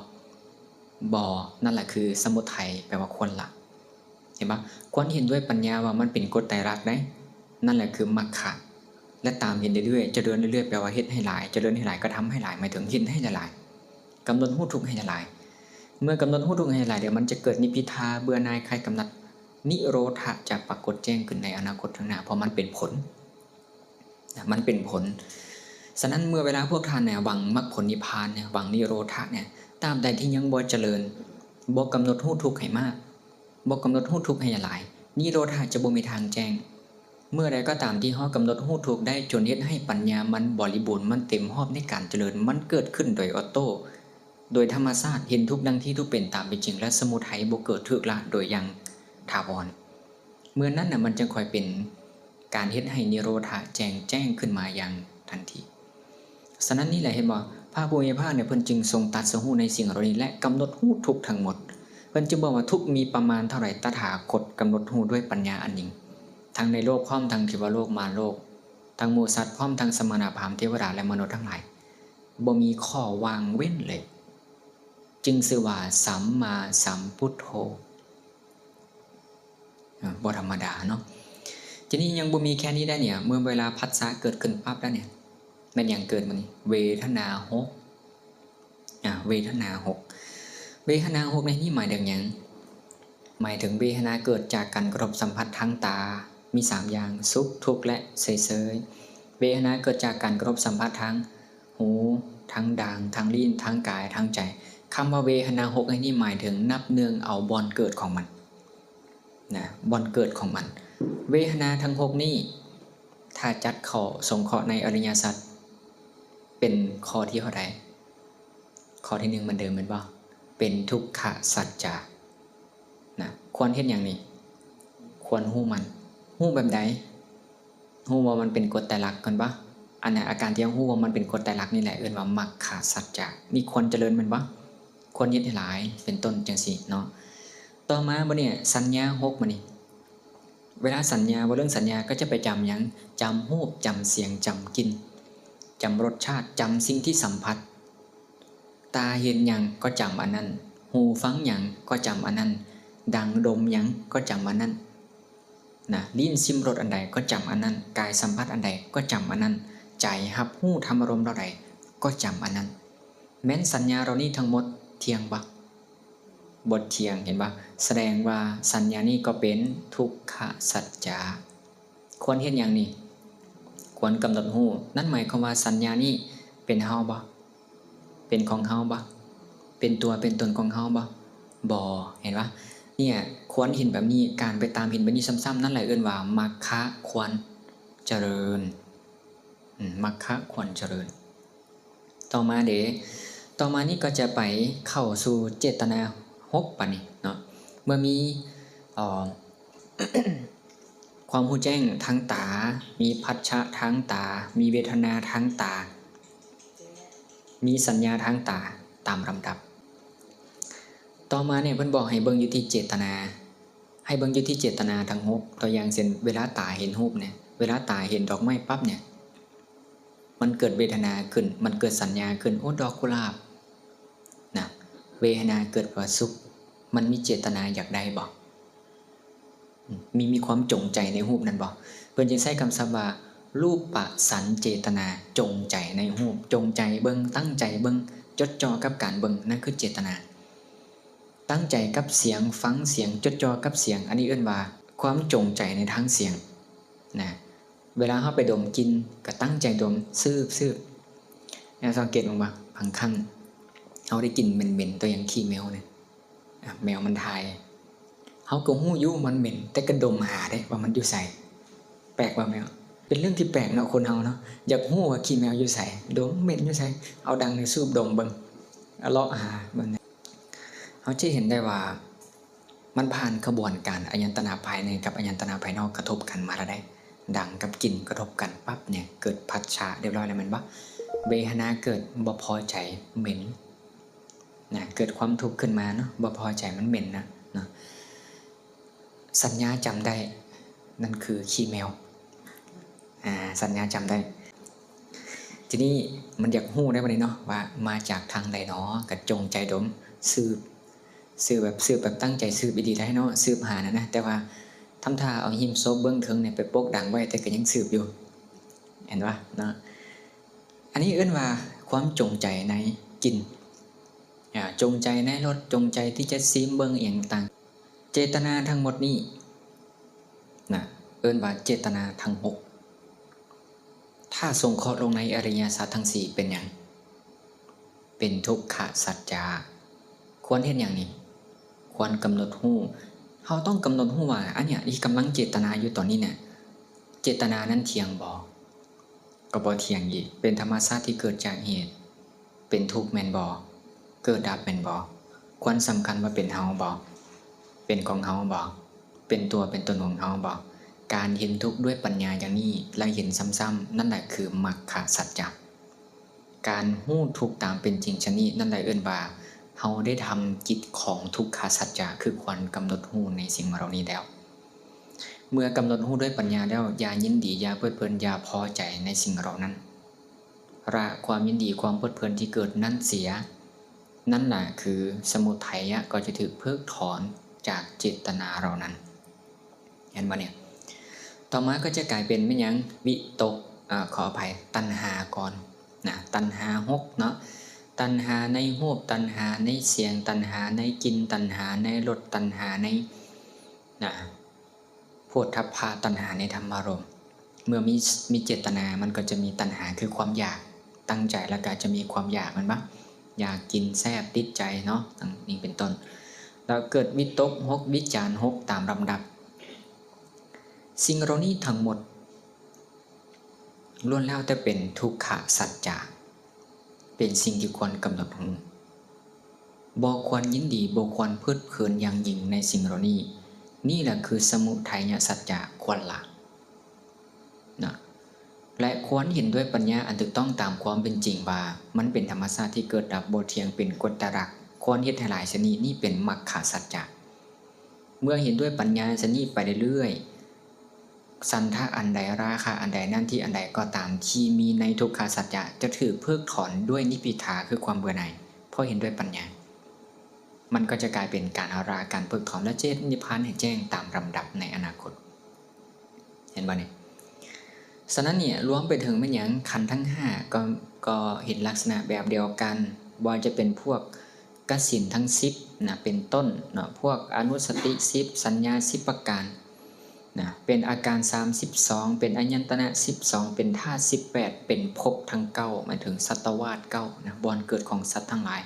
ບໍ່. ນັ້ນແຫຼະຄືສະມຸໄທ ແປວ່າຄວນລະ. ເຫັນບໍ່? ຄວນເຫັນດ້ວຍປັນຍາວ່າມັນເປັນກົດໄຕລັກໄດ໋. ນັ້ນແຫຼະຄືມັກຂະ ແລະ ຕາມເຫັນເລື້ອຍໆ ຈະເລີນເລື້ອຍໆ ແປວ່າເຮັດໃຫ້ຫຼາຍ, ຈະເລີນໃຫ້ຫຼາຍ, ກະທຳໃຫ້ຫຼາຍ ໝາຍເຖິງເຫັນໃຫ້ຫຼາຍໆ, ກຳນົດຮູ້ທຸກໃຫ້ຫຼາຍ. ເມື່ອກຳນົດຮູ້ທຸກໃຫ້ຫຼາຍແລ້ວ ມັນຈະເກີດນິບພິທາ ເບື່ອໜ່າຍ ຄາຍກຳໜັດ. ນິໂຣທະຈະປາກົດແຈ້ງຂຶ້ນໃນອະນາຄົດຂ້າງໜ້າ ເພາະມັນເປັນຜົນ. ນະ ມັນເປັນຜົນ. ສະນັ້ນ ເມື່ອເວລາພວກທ່ານນະຫວັງມັກຜົນນິບພານນະ ຫວັງນິໂຣທະນະ ຕາບໃດທີ່ຍັງບໍ່ຈະເລີນ, ບໍ່ກຳນົດຮູ້ທຸກໃຫ້ມາກ, ບໍ່ກຳນົດຮູ້ທຸກໃຫ້ຫຼາຍ, ນິໂຣທະຈະບໍ່ມີທາງແຈ້ງ. ເມື່ອໃດກໍຕາມທີ່ເຮົາກຳນົດຮູ້ທຸກໄດ້ຈົນເຮັດໃຫ້ປັນຍາມັນບໍລິບູນ, ມັນເຕັມຮອບໃນການຈະເລີນ, ມັນເກີດຂຶ້ນໂດຍອອໂຕ້, ໂດຍທຳມະຊາດ, ເຫັນທຸກດັ່ງທີ່ທຸກເປັນຕາມເປັນຈິງ ແລະ ສະມຸໄທບໍ່ເກີດຖືກລະໂດຍຢ່າງຖາວອນ. ເມື່ອນັ້ນນະ ມັນຈຶ່ງຄ່ອຍເປັນການເຮັດໃຫ້ນິໂຣທະແຈ້ງແຈ້ງຂຶ້ນມາຢ່າງທັນທີ. ສະນັ້ນນີ້ແຫຼະ ເຫັນບໍ່? ພະຜູ້ມີພະພາກເນຍ ເພິ່ນຈຶ່ງຊົງຕັດສະຮູ້ໃນສິ່ງເຫຼົ່ານີ້ ແລະ ກຳນົດຮູ້ທຸກທັງໝົດ. ເພິ່ນຈຶ່ງບອກວ່າ ທຸກມີປະມານເທົ່າໃດ ຕະຖາຄົດກຳນົດຮູ້ດ້ວຍປັນຍາອັນຍິ່ງ, ທັງໃນໂລກ ພ້ອມທັງເທວະໂລກ ມາໂລກ, ທັງໝູ່ສັດ ພ້ອມທັງສະມະນະພາມ ເທວະດາ ແລະ ມະນຸດທັງຫຼາຍ, ບໍ່ມີຂໍ້ວ່າງເວັ້ນເລີຍ. ຈຶ່ງຊື່ວ່າ ສຳມາສຳພຸດໂທ. ອາ ບໍ່ທຳມະດາເນາະ. ທີນີ້ຍັງບໍ່ມີແຄ່ນີ້ໄດ໋ເນຍ, ເມື່ອເວລາພັດສະເກີດຂຶ້ນປັບແລ້ວເນຍ ແມ່ນຫຍັງເກີດມານີ້? ເວທະນາຫົກ. ອາ ເວທະນາຫົກ. ເວທະນາຫົກໃນນີ້ໝາຍເຖິງຫຍັງ? ໝາຍເຖິງເວທະນາເກີດຈາກການກະທົບສຳຜັດທາງຕາ ມີສາມຢ່າງ ສຸກ, ທຸກ ແລະ ເຊີຍໆ. ເວທະນາເກີດຈາກການກະທົບສຳຜັດທາງ ຫູ, ທາງດາງ, ທາງລີ້ນ, ທາງກາຍ, ທາງໃຈ. ຄຳວ່າເວທະນາຫົກໃນນີ້ໝາຍເຖິງນັບເນື່ອງເອົາບ່ອນເກີດຂອງມັນນະ, ບ່ອນເກີດຂອງມັນ. ເວທະນາທັງຫົກນີ້ ຖ້າຈັດເຂົ້າສົງເຄາະໃນອະລິຍະສັດ ເປັນຂໍ້ທີເທົ່າໃດ? ຂໍ້ທີໜຶ່ງເໝືອນເດີມແມ່ນບໍ່? ເປັນທຸກຂະສັດຈະ. ນະ ຄວນເຮັດຫຍັງນີ້? ຄວນຮູ້ມັນ. ຮູ້ແບບໃດ? ຮູ້ວ່າມັນເປັນກົດໄຕລັກແມ່ນບໍ່? ອັນນັ້ນ ອາການທີ່ເຮົາຮູ້ວ່າມັນເປັນກົດໄຕລັກນີ້ແຫຼະ ເອີ້ນວ່າມັກຂະສັດຈະ. ນີ້ຄວນຈະເລີນແມ່ນບໍ່? ຄວນເຮັດໃຫ້ຫຼາຍ ເປັນຕົ້ນ ຈັ່ງຊີ້ເນາະ. ຕໍ່ມາບັດນີ້ ສັນຍາຫົກ ບັດນີ້ ເວລາສັນຍາ ເວົ້າເລື່ອງສັນຍາກໍຈະໄປຈຳຫຍັງ? ຈຳຮູບ, ຈຳສຽງ, ຈຳກິ່ນ, ຈຳລົດຊາດ, ຈຳສິ່ງທີ່ສຳຜັດ. ຕາເຫັນຫຍັງກໍຈຳອັນນັ້ນ, ຫູຟັງຫຍັງກໍຈຳອັນນັ້ນ, ດັງດົມຫຍັງກໍຈຳອັນນັ້ນນະ, ລີ້ນຊິມລົດອັນໃດກໍຈຳອັນນັ້ນ, ກາຍສຳຜັດອັນໃດກໍຈຳອັນນັ້ນ, ໃຈຮັບຮູ້ທຳອາລົມເຫຼົ່າໃດກໍຈຳອັນນັ້ນ. ແມ່ນສັນຍາເຫຼົ່ານີ້ທັງໝົດທ່ຽງບໍ່? ບໍ່ທ່ຽງ, ເຫັນບໍ່? ສະແດງວ່າສັນຍານີ້ກໍເປັນທຸກຂະສັດຈະ. ຄວນເຮັດຫຍັງນີ້? ຄວນກຳນົດຮູ້. ນັ້ນໝາຍຄວາມວ່າສັນຍານີ້ເປັນເຮົາບໍ່? ເປັນຂອງເຮົາບໍ່? ເປັນຕົວເປັນຕົນຂອງເຮົາບໍ່? ບໍ່. ເຫັນບໍ່? ເນຍ ຄວນເຫັນແບບນີ້, ການໄປຕາມເຫັນແບບນີ້ຊ້ຳໆ ນັ້ນແຫຼະເອີ້ນວ່າມັກຂະຄວນຈະເລີນ. ອືມ ມັກຂະຄວນຈະເລີນ. ຕໍ່ມາເດ ຕໍ່ມານີ້ກໍຈະໄປເຂົ້າສູ່ເຈດຕະນາຫົກ ບາດນີ້ເນາະ. ເມື່ອມີ ເອີ ຄວາມຮູ້ແຈ້ງທາງຕາ, ມີພັດສະທາງຕາ, ມີເວທະນາທາງຕາ, ມີສັນຍາທາງຕາຕາມລຳດັບ. ຕໍ່ມານີ້ເພິ່ນບອກໃຫ້ເບິ່ງຢູ່ທີ່ເຈດຕະນາ. ໃຫ້ເບິ່ງຢູ່ທີ່ເຈດຕະນາທັງຫົກ ຕົວຢ່າງເຊັ່ນ ເວລາຕາເຫັນຮູບນີ້ ເວລາຕາເຫັນດອກໄມ້ປັບນີ້ ມັນເກີດເວທະນາຂຶ້ນ ມັນເກີດສັນຍາຂຶ້ນ ໂອ້ ດອກກຸຫຼາບນະ ເວທະນາເກີດວ່າສຸກ ມັນມີເຈດຕະນາຢາກໄດ້ບໍ່? ມີ ມີຄວາມຈົງໃຈໃນຮູບນັ້ນບໍ່? ເພິ່ນຈຶ່ງໃຊ້ຄຳສັບວ່າ ຮູບປະສັນເຈຕະນາ ຈົງໃຈໃນຮູບ ຈົງໃຈເບິ່ງ ຕັ້ງໃຈເບິ່ງ ຈົດຈ່ອກັບການເບິ່ງ ນັ້ນຄືເຈຕະນາ. ຕັ້ງໃຈກັບສຽງ ຟັງສຽງ ຈົດຈ່ອກັບສຽງ ອັນນີ້ເອີ້ນວ່າຄວາມຈົງໃຈໃນທາງສຽງນະ. ເວລາເຮົາໄປດົມກິ່ນ ກໍຕັ້ງໃຈດົມ ສືບ ສືບ ແລ້ວສັງເກດເບິ່ງວ່າ ບາງຄັ້ງເຮົາໄດ້ກິ່ນເໝັນໆ ຕົວຢ່າງຂີ້ແມວນີ້ ອາ ແມວມັນຖ່າຍ ເຮົາກໍຮູ້ຢູ່ມັນເໝັນ ແຕ່ກໍດົມຫາເດ້ວ່າມັນຢູ່ໃສ. ແປກບໍ່ແມວ? ເປັນເລື່ອງທີ່ແປກເນາະ ຄົນເຮົາເນາະ ຢາກຮູ້ວ່າຂີ້ແມວຢູ່ໃສ ດົມເໝັນຢູ່ໃສ ເອົາດັງນີ້ສູບດົມເບິ່ງ ເລາະຫາເບິ່ງ. ເຮົາຈະເຫັນໄດ້ວ່າ ມັນຜ່ານຂະບວນການອາຍະຕະນະພາຍໃນກັບອາຍະຕະນະພາຍນອກກະທົບກັນມາແລ້ວເດ້. ດັງກັບກິ່ນກະທົບກັນປັບນີ້ ເກີດພັດສະຮຽບຮ້ອຍແລ້ວແມ່ນບໍ່? ເວທະນາເກີດ ບໍ່ພໍໃຈ ເໝັນນະ ເກີດຄວາມທຸກຂຶ້ນມາເນາະ ບໍ່ພໍໃຈ ມັນເໝັນນະເນາະ. ສັນຍາຈຳໄດ້ ນັ້ນຄືຂີ້ແມວ ອາ ສັນຍາຈຳໄດ້. ທີນີ້ມັນຢາກຮູ້ໄດ້ບັດນີ້ເນາະ ວ່າມາຈາກທາງໃດເນາະ ກະຈົງໃຈດົມ ສືບ ສືບແບບ ສືບແບບຕັ້ງໃຈສືບອີ່ຫຼີໄດ້ເນາະ ສືບຫານັ້ນນະ. ແຕ່ວ່າທຳທ່າເອົາຫີມສົບເບື້ອງເທິງນີ້ໄປປົກດັງໄວ້ ແຕ່ກໍຍັງສືບຢູ່ ເຫັນບໍ່ເນາະ? ອັນນີ້ເອີ້ນວ່າຄວາມຈົງໃຈໃນກິ່ນ ອາ ຈົງໃຈໃນລົດ ຈົງໃຈທີ່ຈະຊີມເບິ່ງອີ່ຫຍັງຕ່າງ. ເຈຕະນາທັງໝົດນີ້ນະ ເອີ້ນວ່າເຈຕະນາທັງຫົກ ຖ້າສົງເຄາະລົງໃນອະລິຍະສັດທັງສີ່ເປັນຫຍັງ? ເປັນທຸກຂະສັດຈະ. ຄວນເຮັດຫຍັງນີ້? ຄວນກຳນົດຮູ້. ເຮົາຕ້ອງກຳນົດຮູ້ວ່າ ອັນເນີ້ຍທີ່ກຳລັງເຈຕະນາຢູ່ຕອນນີ້ນະ ເຈຕະນານັ້ນທ່ຽງບໍ່? ກໍບໍ່ທ່ຽງອີກ. ເປັນທຳມະຊາດທີ່ເກີດຈາກເຫດ. ເປັນທຸກແມ່ນບໍ່? ເກີດດັບແມ່ນບໍ່? ຄວນສຳຄັນວ່າເປັນເຮົາບໍ່? ເປັນຂອງເຮົາບໍ່? ເປັນຕົວເປັນຕົນຂອງເຮົາບໍ່? ການເຫັນທຸກດ້ວຍປັນຍາຢ່າງນີ້ ແລະ ເຫັນຊ້ຳໆ ນັ້ນແຫຼະຄືມັກຂະສັດຈະ. ການຮູ້ທຸກຕາມເປັນຈິງຊະນິດນັ້ນແຫຼະເອີ້ນວ່າ ເຮົາໄດ້ທຳກິດຂອງທຸກຂະສັດຈະ ຄືຄວນກຳນົດຮູ້ໃນສິ່ງເຫຼົ່ານີ້ແລ້ວ. ເມື່ອກຳນົດຮູ້ດ້ວຍປັນຍາແລ້ວ ຢ່າຍິນດີ ຢ່າເພີດເພີນ ຢ່າພໍໃຈໃນສິ່ງເຫຼົ່ານັ້ນ. ລະຄວາມຍິນດີຄວາມເພີດເພີນທີ່ເກີດນັ້ນເສຍ ນັ້ນລະຄືສະມຸໄທຍະກໍຈະຖືກເພິກຖອນຈາກເຈດຕະນາເຫຼົ່ານັ້ນ. ເຫັນບໍ່ນີ້? ຕໍ່ມາກໍຈະກາຍເປັນແມ່ນຫຍັງ? ວິຕົກ ອາ ຂໍອະໄພ ຕັນຫາກ່ອນນະ ຕັນຫາຫົກເນາະ ຕັນຫາໃນຮູບ ຕັນຫາໃນສຽງ ຕັນຫາໃນກິ່ນ ຕັນຫາໃນລົດ ຕັນຫາໃນ ນະ ໂພດທັບພະ ຕັນຫາໃນທຳມາລົມ. ເມື່ອມີ ມີເຈດຕະນາ ມັນກໍຈະມີຕັນຫາ ຄືຄວາມຢາກ ຕັ້ງໃຈແລ້ວກໍຈະມີຄວາມຢາກ ແມ່ນບໍ່? ຢາກກິນ ແຊບ ຕິດໃຈເນາະ ອີງເປັນຕົ້ນ. ແລ້ວເກີດວິຕົກຫົກ ວິຈານຫົກ ຕາມລຳດັບ. ສິ່ງເຫຼົ່ານີ້ທັງໝົດ ລ້ວນແລ້ວແຕ່ເປັນທຸກຂະສັດຈະ ເປັນສິ່ງທີ່ຄວນກຳນົດຮູ້. ບໍ່ຄວນຍິນດີ ບໍ່ຄວນເພີດເພີນຢ່າງຍິ່ງໃນສິ່ງເຫຼົ່ານີ້. ນີ້ລະຄືສະມຸໄທຍະສັດຈະ ຄວນລະນະ ແລະ ຄວນເຫັນດ້ວຍປັນຍາອັນຖືກຕ້ອງຕາມຄວາມເປັນຈິງວ່າ ມັນເປັນທຳມະຊາດທີ່ເກີດດັບ ບໍ່ທ່ຽງ ເປັນກົດຕະລັກ ຄວນເຮັດໃຫ້ຫຼາຍຊະນິດ ນີ້ເປັນມັກຂະສັດຈະ. ເມື່ອເຫັນດ້ວຍປັນຍາຊະນິດໄປເລື້ອຍໆ ສັນທະອັນໃດ ລາຄະອັນໃດ ນັນທິອັນໃດກໍຕາມທີ່ມີໃນທຸກຂະສັດຈະ ຈະຖືກເພິກຖອນດ້ວຍນິບພິທາ ຄືຄວາມເບື່ອໜ່າຍ ເພາະເຫັນດ້ວຍປັນຍາ. ມັນກໍຈະກາຍເປັນການລະ ການເພິກຖອນ ແລະ ຈະເຮັດນິບພານໃຫ້ແຈ້ງຕາມລຳດັບໃນອະນາຄົດ. ເຫັນບໍ່ນີ້? ສະນັ້ນນີ້ ລວມໄປເຖິງແມ່ນຫຍັງ? ຂັນທັງຫ້າ ກໍ ກໍເຫັນລັກສະນະແບບດຽວກັນ ບໍ່ວ່າຈະເປັນພວກ ກະສິນທັງສິບນະ ເປັນຕົ້ນເນາະ ພວກອະນຸສະຕິສິບ ສັນຍາສິບປະການນະ ເປັນອາການສາມສິບສອງ ເປັນອາຍະຕະນະສິບສອງ ເປັນທາດສິບແປດ ເປັນພົບທັງເກົ້າ ໝາຍເຖິງສັດຕະວາດເກົ້ານະ ບ່ອນເກີດຂອງສັດທັງຫຼາຍ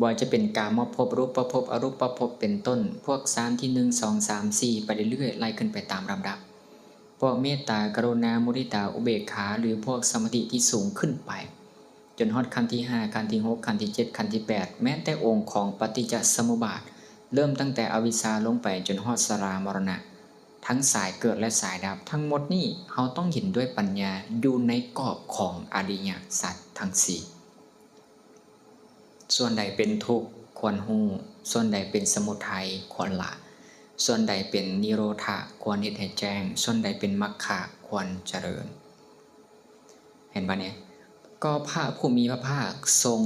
ບໍ່ວ່າຈະເປັນກາມະພົບ ຮູບປະພົບ ອະຮູບປະພົບ ເປັນຕົ້ນ ພວກຊານທີໜຶ່ງ ສອງ ສາມ ສີ່ ໄປເລື້ອຍໆ ໄລ່ຂຶ້ນໄປຕາມລຳດັບ ພວກເມດຕາ ກະລຸນາ ມຸທິຕາ ອຸເບກຂາ ຫຼື ພວກສະມາທິທີ່ສູງຂຶ້ນໄປ ຈົນຮອດຂັ້ນທີຫ້າ ຂັ້ນທີຫົກ ຂັ້ນທີເຈັດ ຂັ້ນທີແປດ ແມ້ແຕ່ອົງຂອງປະຕິດຈະສະມຸບາດ ເລີ່ມຕັ້ງແຕ່ອະວິຊຊາລົງໄປຈົນຮອດຊະລາ ມໍລະນະ ທັງສາຍເກີດ ແລະ ສາຍດັບ ທັງໝົດນີ້ເຮົາຕ້ອງເຫັນດ້ວຍປັນຍາຢູ່ໃນກອບຂອງອະລິຍະສັດທັງສີ່. ສ່ວນໃດເປັນທຸກ ຄວນຮູ້, ສ່ວນໃດເປັນສະມຸໄທ ຄວນລະ. ສ່ວນໃດເປັນນິໂຣທະ ຄວນເຮັດໃຫ້ແຈ້ງ, ສ່ວນໃດເປັນມັກຂະ ຄວນຈະເລີນ. ເຫັນບໍ່ນີ້? ກໍພະຜູ້ມີພະພາກຊົງ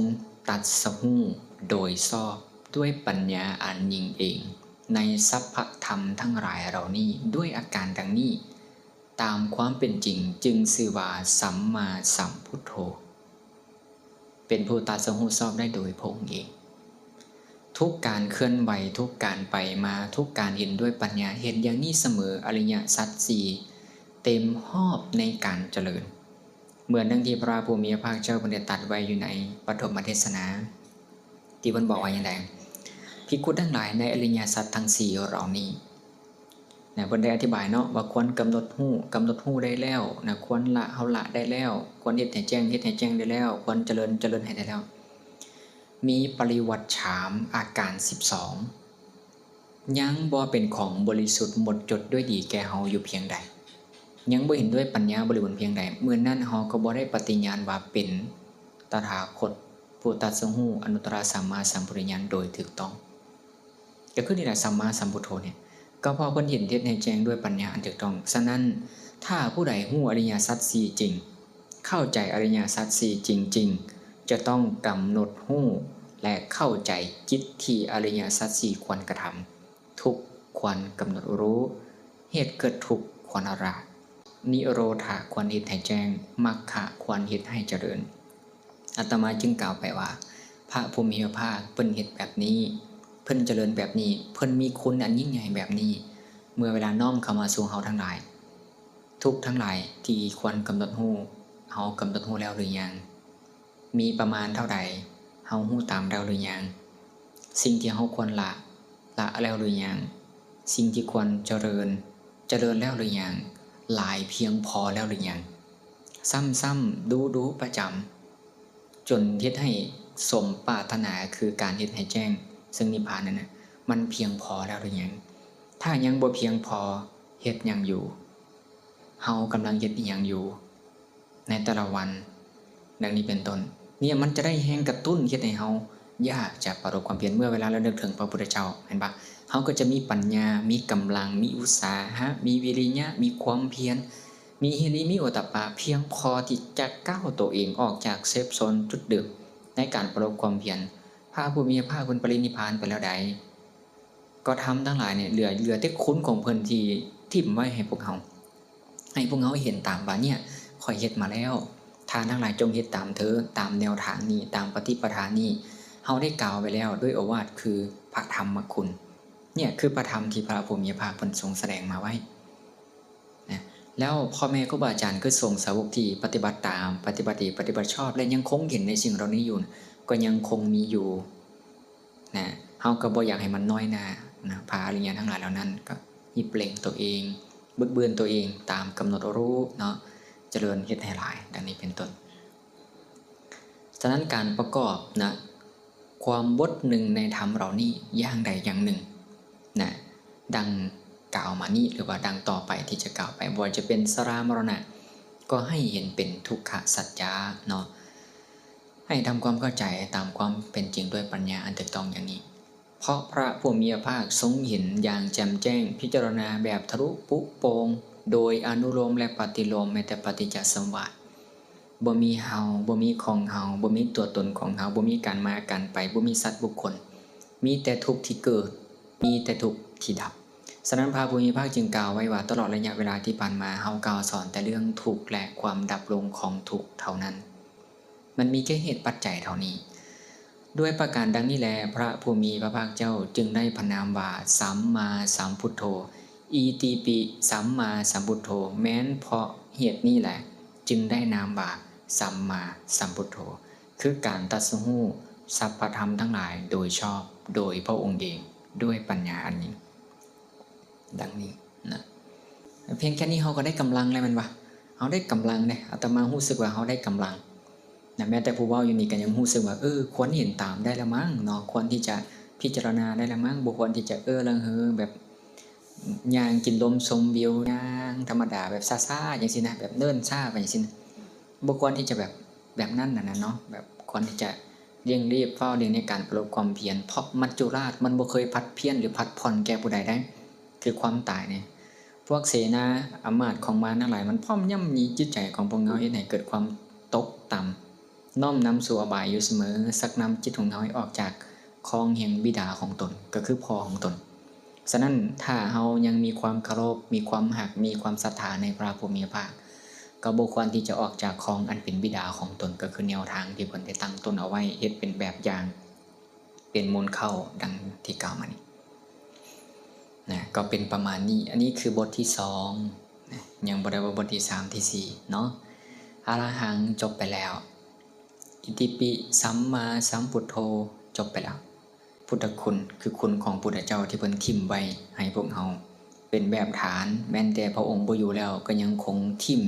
ຕັດສະຮູ້ໂດຍຊອບດ້ວຍປັນຍາອັນຍິ່ງເອງໃນສັບພະທຳທັງຫຼາຍເຫຼົ່ານີ້ ດ້ວຍອາການດັ່ງນີ້, ຕາມຄວາມເປັນຈິງຈຶ່ງຊື່ວ່າສຳມາສຳພຸດໂທ. ເປັນຜູ້ຕັດສະຮູ້ຊອບໄດ້ໂດຍພະອົງເອງ. ທຸກການເຄື່ອນໄຫວ, ທຸກການໄປມາ, ທຸກການເຫັນດ້ວຍປັນຍາ, ເຫັນຢ່າງນີ້ສະເໝີ, ອະລິຍະສັດສີ່ເຕັມຮອບໃນການຈະເລີນ. ເໝືອນດັ່ງທີ່ພະຜູ້ມີພະພາກເຈົ້າເພິ່ນໄດ້ຕັດໄວ້ຢູ່ໃນປະຖົມມະເທດສະນາ ທີ່ເພິ່ນບອກວ່າຫຍັງໃດ? ພິກຂຸທັງຫຼາຍ, ໃນອະລິຍະສັດທັງສີ່ເຫຼົ່ານີ້ ນະ ເພິ່ນໄດ້ອະທິບາຍເນາະ ວ່າຄວນກຳນົດຮູ້, ກຳນົດຮູ້ໄດ້ແລ້ວນະ, ຄວນລະ, ເຮົາລະໄດ້ແລ້ວ, ຄວນເຮັດໃຫ້ແຈ້ງ, ເຮັດໃຫ້ແຈ້ງໄດ້ແລ້ວ, ຄວນຈະເລີນ, ຈະເລີນໃຫ້ໄດ້ແລ້ວ. ມີປະລິວັດສາມ ອາການສິບສອງ ຍັງບໍ່ເປັນຂອງບໍລິສຸດໝົດຈົດດ້ວຍດີແກ່ເຮົາຢູ່ພຽງໃດ, ຍັງບໍ່ເຫັນດ້ວຍປັນຍາບໍລິບູນພຽງໃດ, ເມື່ອນັ້ນເຮົາກໍບໍ່ໄດ້ປະຕິຍານວ່າເປັນຕະຖາຄົດ ຜູ້ຕັດສະຮູ້ອະນຸດຕະລະສຳມາສຳພຸດທະຍານໂດຍຖືກຕ້ອງ. ກໍຄືນີ້ແຫຼະ ສຳມາສຳພຸດໂທນີ້ ກໍເພາະເພິ່ນເຫັນເຮັດໃຫ້ແຈ້ງດ້ວຍປັນຍາອັນຖືກຕ້ອງ. ສະນັ້ນ ຖ້າຜູ້ໃດຮູ້ອະລິຍະສັດສີ່ຈິງ, ເຂົ້າໃຈອະລິຍະສັດສີ່ຈິງໆ, ຈະຕ້ອງກຳນົດຮູ້ ແລະ ເຂົ້າໃຈກິດທີ່ອະລິຍະສັດສີ່ຄວນກະທຳ, ທຸກຄວນກຳນົດຮູ້, ເຫດເກີດທຸກຄວນລະ, ນິໂຣທະຄວນເຮັດໃຫ້ແຈ້ງ, ມັກຂະຄວນເຮັດໃຫ້ຈະເລີນ. ອາດຕະມາຈຶ່ງກ່າວໄປວ່າ ພະຜູ້ມີພະພາກເພິ່ນເຮັດແບບນີ້, ເພິ່ນຈະເລີນແບບນີ້, ເພິ່ນມີຄຸນອັນຍິ່ງໃຫຍ່ແບບນີ້, ເມື່ອເວລານ້ອມເຂົ້າມາສູ່ເຮົາທັງຫຼາຍ, ທຸກທັງຫຼາຍທີ່ຄວນກຳນົດຮູ້, ເຮົາກຳນົດຮູ້ແລ້ວຫຼືຍັງ? ມີປະມານເທົ່າໃດ? ເຮົາຮູ້ຕາມແລ້ວຫຼືຍັງ? ສິ່ງທີ່ເຮົາຄວນລະ, ລະແລ້ວຫຼືຍັງ? ສິ່ງທີ່ຄວນຈະເລີນ, ຈະເລີນແລ້ວຫຼືຍັງ? ຫຼາຍພຽງພໍແລ້ວຫຼືຍັງ? ຊ້ຳໆ ດຸໆ ປະຈຳ ຈົນເຮັດໃຫ້ສົມປາດຖະໜາ ຄືການເຮັດໃຫ້ແຈ້ງເຊິ່ງນິບພານນັ້ນນະ ມັນພຽງພໍແລ້ວຫຼືຍັງ? ຖ້າຍັງບໍ່ພຽງພໍ, ເຮັດຫຍັງຢູ່? ເຮົາກຳລັງເຮັດອີ່ຫຍັງຢູ່ໃນແຕ່ລະວັນ? ດັ່ງນີ້ເປັນຕົ້ນ. ເນີ້ຍ ມັນຈະໄດ້ແຮງກະຕຸ້ນເຮັດໃຫ້ເຮົາຢາກຈະປາລົບຄວາມພຽນ. ເມື່ອເວລາລະນຶກເຖິງພະພຸດທະເຈົ້າ, ເຫັນປະ? ເຮົາກໍຈະມີປັນຍາ, ມີກຳລັງ, ມີອຸດສາຫະ, ມີວິລິຍະ, ມີຄວາມພຽນ, ມີຫິລິ, ມີໂອດຕະປະ ພຽງພໍທີ່ຈະກ້າວໂຕເອງອອກຈາກເຊຟໂຊນຈຸດເດີມໃນການປາລົບຄວາມພຽນ. ພະຜູ້ມີພະພາກເພິ່ນປະລິນິບພານໄປແລ້ວໃດ? ກໍທຳທັງຫຼາຍນີ້ເຫຼືອ, ເຫຼືອແຕ່ຄຸນຂອງເພິ່ນທີ່ຖິ້ມໄວ້ໃຫ້ພວກເຮົາ, ໃຫ້ພວກເຮົາເຫັນຕາມວ່າ ເນີ້ຍ ຂ້ອຍເຮັດມາແລ້ວ, ທ່ານທັງຫຼາຍຈົ່ງເຮັດຕາມເທີ, ຕາມແນວທາງນີ້, ຕາມປະຕິປະທານີ້. ເຮົາໄດ້ກ່າວໄວ້ແລ້ວດ້ວຍໂອວາດຄືພະທຳມະຄຸນ. ເນີ້ຍຄືພະທຳທີ່ພະຜູ້ມີພະພາກເພິ່ນຊົງສະແດງມາໄວ້ນະ. ແລ້ວພໍ່ແມ່ຄູບາອາຈານຄືສົງສາວົກທີ່ປະຕິບັດຕາມ, ປະຕິບັດດີ, ປະຕິບັດຊອບ ແລະ ຍັງຄົງເຫັນໃນສິ່ງເຫຼົ່ານີ້ຢູ່ນະ, ກໍຍັງຄົງມີຢູ່. ນະ, ເຮົາກໍບໍ່ຢາກໃຫ້ມັນນ້ອຍໜ້ານະ, ພະອະລິຍະທັງຫຼາຍເຫຼົ່ານັ້ນກໍຮິບເລັ່ງຕົວເອງ, ບຶກບືນຕົວເອງຕາມກຳນົດຮູ້ເນາະ, ຈະເລີນເຮັດໃຫ້ຫຼາຍ, ດັ່ງນີ້ເປັນຕົ້ນ. ສະນັ້ນ ການປະກອບນະ ຄວາມບົດໜຶ່ງໃນທຳເຫຼົ່ານີ້ຢ່າງໃດຢ່າງໜຶ່ງນະ, ດັ່ງກ່າວມານີ້ ຫຼືວ່າດັ່ງຕໍ່ໄປທີ່ຈະກ່າວໄປ, ບໍ່ວ່າຈະເປັນຊະລາ ມໍລະນະ, ກໍໃຫ້ເຫັນເປັນທຸກຂະສັດຈະເນາະ. ໃຫ້ທຳຄວາມເຂົ້າໃຈຕາມຄວາມເປັນຈິງດ້ວຍປັນຍາອັນຖືກຕ້ອງຢ່າງນີ້, ເພາະພະຜູ້ມີພະພາກຊົງເຫັນຢ່າງແຈ່ມແຈ້ງ, ພິຈາລະນາແບບທະລຸປຸໂປ່ງ ໂດຍອະນຸໂລມ ແລະ ປະຕິໂລມ, ແມ້ແຕ່ປະຕິດຈະສຳວາດ. ບໍ່ມີເຮົາ, ບໍ່ມີຂອງເຮົາ, ບໍ່ມີຕົວຕົນຂອງເຮົາ, ບໍ່ມີການມາການໄປ, ບໍ່ມີສັດບຸກຄົນ, ມີແຕ່ທຸກທີ່ເກີດ, ມີແຕ່ທຸກທີ່ດັບ. ສະນັ້ນ ພະຜູ້ມີພະພາກຈຶ່ງກ່າວໄວ້ວ່າ ຕະຫຼອດໄລຍະເວລາທີ່ຜ່ານມາ ເຮົາກ່າວສອນແຕ່ເລື່ອງທຸກ ແລະ ຄວາມດັບລົງຂອງທຸກເທົ່ານັ້ນ. ມັນມີແຄ່ເຫດປັດໄຈເທົ່ານີ້. ດ້ວຍປະການດັ່ງນີ້ແລ ພະຜູ້ມີພະພາກເຈົ້າຈຶ່ງໄດ້ພະນາມວ່າ ສຳມາສຳພຸດໂທ, ອີຕິປິ ສຳມາສຳພຸດໂທ. ແມ່ນເພາະເຫດນີ້ແຫຼະ ຈຶ່ງໄດ້ນາມວ່າ ສຳມາສຳພຸດໂທ, ຄືການຕັດສະຮູ້ສັບພະທຳທັງຫຼາຍໂດຍຊອບ ໂດຍພະອົງເອງ ດ້ວຍປັນຍາອັນຍິ່ງ. ດັ່ງນີ້ນະ. ພຽງແຄ່ນີ້ເຮົາກໍໄດ້ກຳລັງແລ້ວແມ່ນບໍ່? ເຮົາໄດ້ກຳລັງເດ້. ອາດຕະມາຮູ້ສຶກວ່າເຮົາໄດ້ກຳລັງນະ. ແມ້ແຕ່ຜູ້ເວົ້າຢູ່ນີ້ກໍຍັງຮູ້ສຶກວ່າ ເອີ ຄວນເຫັນຕາມໄດ້ລະມັ້ງເນາະ, ຄວນທີ່ຈະພິຈາລະນາໄດ້ລະມັ້ງ, ບໍ່ຄວນທີ່ຈະເອີລະເຫີແບບຍ່າງກິນລົມຊົມວິວ, ຍ່າງທຳມະດາແບບຊ້າໆ ຈັ່ງຊີ້ນະ, ແບບເນີນຊ້າໄປຈັ່ງຊີ້ນະ. ບໍ່ຄວນທີ່ຈະແບບ, ແບບນັ້ນນະເນາະ, ແບບຄວນທີ່ຈະເລັ່ງຣີບຟ້າວເລັ່ງໃນການປະລົບຄວາມພຽນ, ເພາະມັດຈຸລາດມັນບໍ່ເຄີຍຜັດພຽນ ຫຼື ຜັດຜ່ອນແກ່ຜູ້ໃດໄດ້. ຄືຄວາມຕາຍນີ້. ພວກເສນາອຳມາດຂອງມານທັງຫຼາຍ ມັນພ້ອມຍ່ຳຢີຈິດໃຈຂອງພວກເຮົາ ເຮັດໃຫ້ເກີດຄວາມຕົກຕ່ຳ, ນ້ອມນຳສູ່ອະບາຍຢູ່ສະເໝີ, ຊັກນຳຈິດຂອງເຮົາໃຫ້ອອກຈາກຄອງແຫ່ງບິດາຂອງຕົນ, ກໍຄືພໍ່ຂອງຕົນ. ສະນັ້ນ, ຖ້າເຮົາຍັງມີຄວາມເຄົາລົບ, ມີຄວາມຮັກ, ມີຄວາມສັດທາໃນພະຜູ້ມີພະພາກ, ກໍບໍ່ຄວນທີ່ຈະອອກຈາກຄອງອັນເປັນບິດາຂອງຕົນ, ກໍຄືແນວທາງທີ່ເພິ່ນໄດ້ຕັ້ງຕົນເອົາໄວ້, ເຮັດເປັນແບບຢ່າງ, ເປັນມູນເຄົ້າ ດັ່ງທີ່ກ່າວມານີ້ນະ, ກໍເປັນປະມານນີ້. ອັນນີ້ຄືບົດທີສອງນະ, ຍັງບໍ່ໄດ້ວ່າບົດທີສາມ ທີສີ່ເນາະ. ອະລະຫັງ ຈົບໄປແລ້ວ. ອິຕິປິ ສຳມາສຳພຸດໂທ ຈົບໄປແລ້ວ. ພຸດທະຄຸນ ຄືຄຸນຂອງພຸດທະເຈົ້າທີ່ເພິ່ນຖິ້ມໄວ້ໃຫ້ພວກເຮົາເປັນແບບຖານ, ແມ່ນແຕ່ພະອົງບໍ່ຢູ່ແລ້ວ ກໍຍັງຄົງຖິ້ມ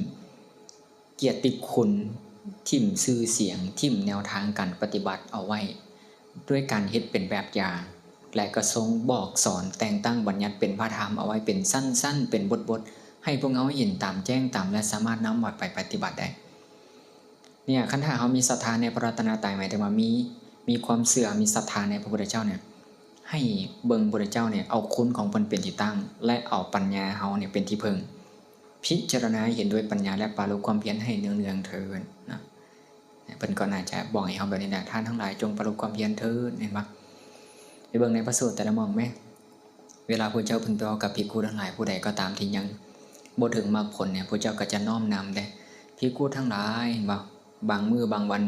ກຽດຕິຄຸນ, ຖິ້ມຊື່ສຽງ, ຖິ້ມແນວທາງການປະຕິບັດເອົາໄວ້ ດ້ວຍການເຮັດເປັນແບບຢ່າງ ແລະ ກໍຊົງບອກສອນແຕ່ງຕັ້ງບັນຍັດເປັນພະທຳເອົາໄວ້ເປັນຊັ້ນໆ ເປັນບົດໆ ໃຫ້ພວກເຮົາເຫັນຕາມແຈ້ງຕາມ ແລະ ສາມາດນຳໄວ້ໄປປະຕິບັດໄດ້. ເນີ້ຍ ຄັນຖ້າເຮົາມີສັດທາໃນພະລັດຕະນະໄຕ ໝາຍເຖິງວ່າມີ, ມີຄວາມເຊື່ອ, ມີສັດທາໃນພະພຸດທະເຈົ້າເນີ້ຍ, ໃຫ້ເບິ່ງພຸດທະເຈົ້າເນີ້ຍ ເອົາຄຸນຂອງເພິ່ນເປັນທີ່ຕັ້ງ ແລະ ເອົາປັນຍາເຮົາເນີ້ຍເປັນທີ່ເພິ່ງ, ພິຈາລະນາໃຫ້ເຫັນດ້ວຍປັນຍາ ແລະ ປາລົບຄວາມພຽນໃຫ້ເນືອງໆເທີ້ນນະ. ເພິ່ນກໍໜ້າຈະບອກໃຫ້ເຮົາແບບນີ້ແຫຼະ, ທ່ານທັງຫຼາຍຈົ່ງປາລົບຄວາມພຽນເທີ້ນ, ເຫັນບໍ່? ໄປເບິ່ງໃນພະສູດແຕ່ລະໝ່ອງແມ. ເວລາພະເຈົ້າເພິ່ນເວົ້າກັບພິກຂຸທັງຫຼາຍ ຜູ້ໃດກໍຕາມທີ່ຍັງບໍ່ເຖິງມັກຜົນເນີ້ຍ, ພະເຈົ້າກໍຈະນ້ອມນຳເດ້. ພິກຂຸທັງຫຼາຍ, ເຫັນບໍ່? ບາງມື້ບາງວັນ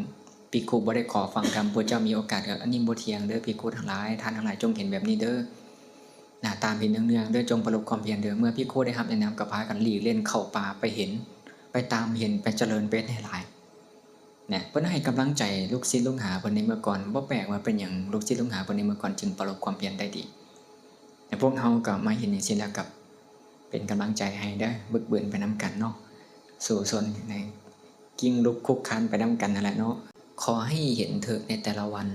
ພິກຂຸບໍ່ໄດ້ຂໍຟັງທຳ, ພະເຈົ້າມີໂອກາດກໍ, ອັນນີ້ບໍ່ທ່ຽງເດີ້ ພິກຂຸທັງຫຼາຍ, ທ່ານທັງຫຼາຍຈົ່ງເຫັນແບບນີ້ເດີ້. ນະ, ຕາມເຫັນເນືອງໆເດີ້, ຈົ່ງປາລົບຄວາມພຽນເດີ້. ເມື່ອພິກຂຸໄດ້ຮັບແນະນຳ ກໍພາກັນຫຼີກເລ່ນເຂົ້າປ່າໄປເຫັນ, ໄປຕາມເຫັນ, ໄປຈະເລີນ, ໄປເຮັດໃຫ້ຫຼາຍ. ນະ, ເພິ່ນໃຫ້ກຳລັງໃຈລູກສິດລູກຫາເພິ່ນໃນເມື່ອກ່ອນ, ບໍ່ແປກວ່າເປັນຫຍັງລູກສິດລູກຫາເພິ່ນໃນເມື່ອກ່ອນຈຶ່ງປາລົບຄວາມພຽນໄດ້ດີ. ແຕ່ພວກເຮົາກໍມາເຫັນຈັ່ງຊີ້ແລ້ວກໍເປັນກຳລັງໃຈໃຫ້ເດີ້, ບຶກບືນໄປນຳກັນເນາະ, ສູ້ຊົນໃນ ກິ້ງລຸກຄຸກຄານໄປນຳກັນຫັ້ນແຫຼະເນາະ. ຂໍໃຫ້ເຫັນເຖາະໃນແຕ່ລະວັນ,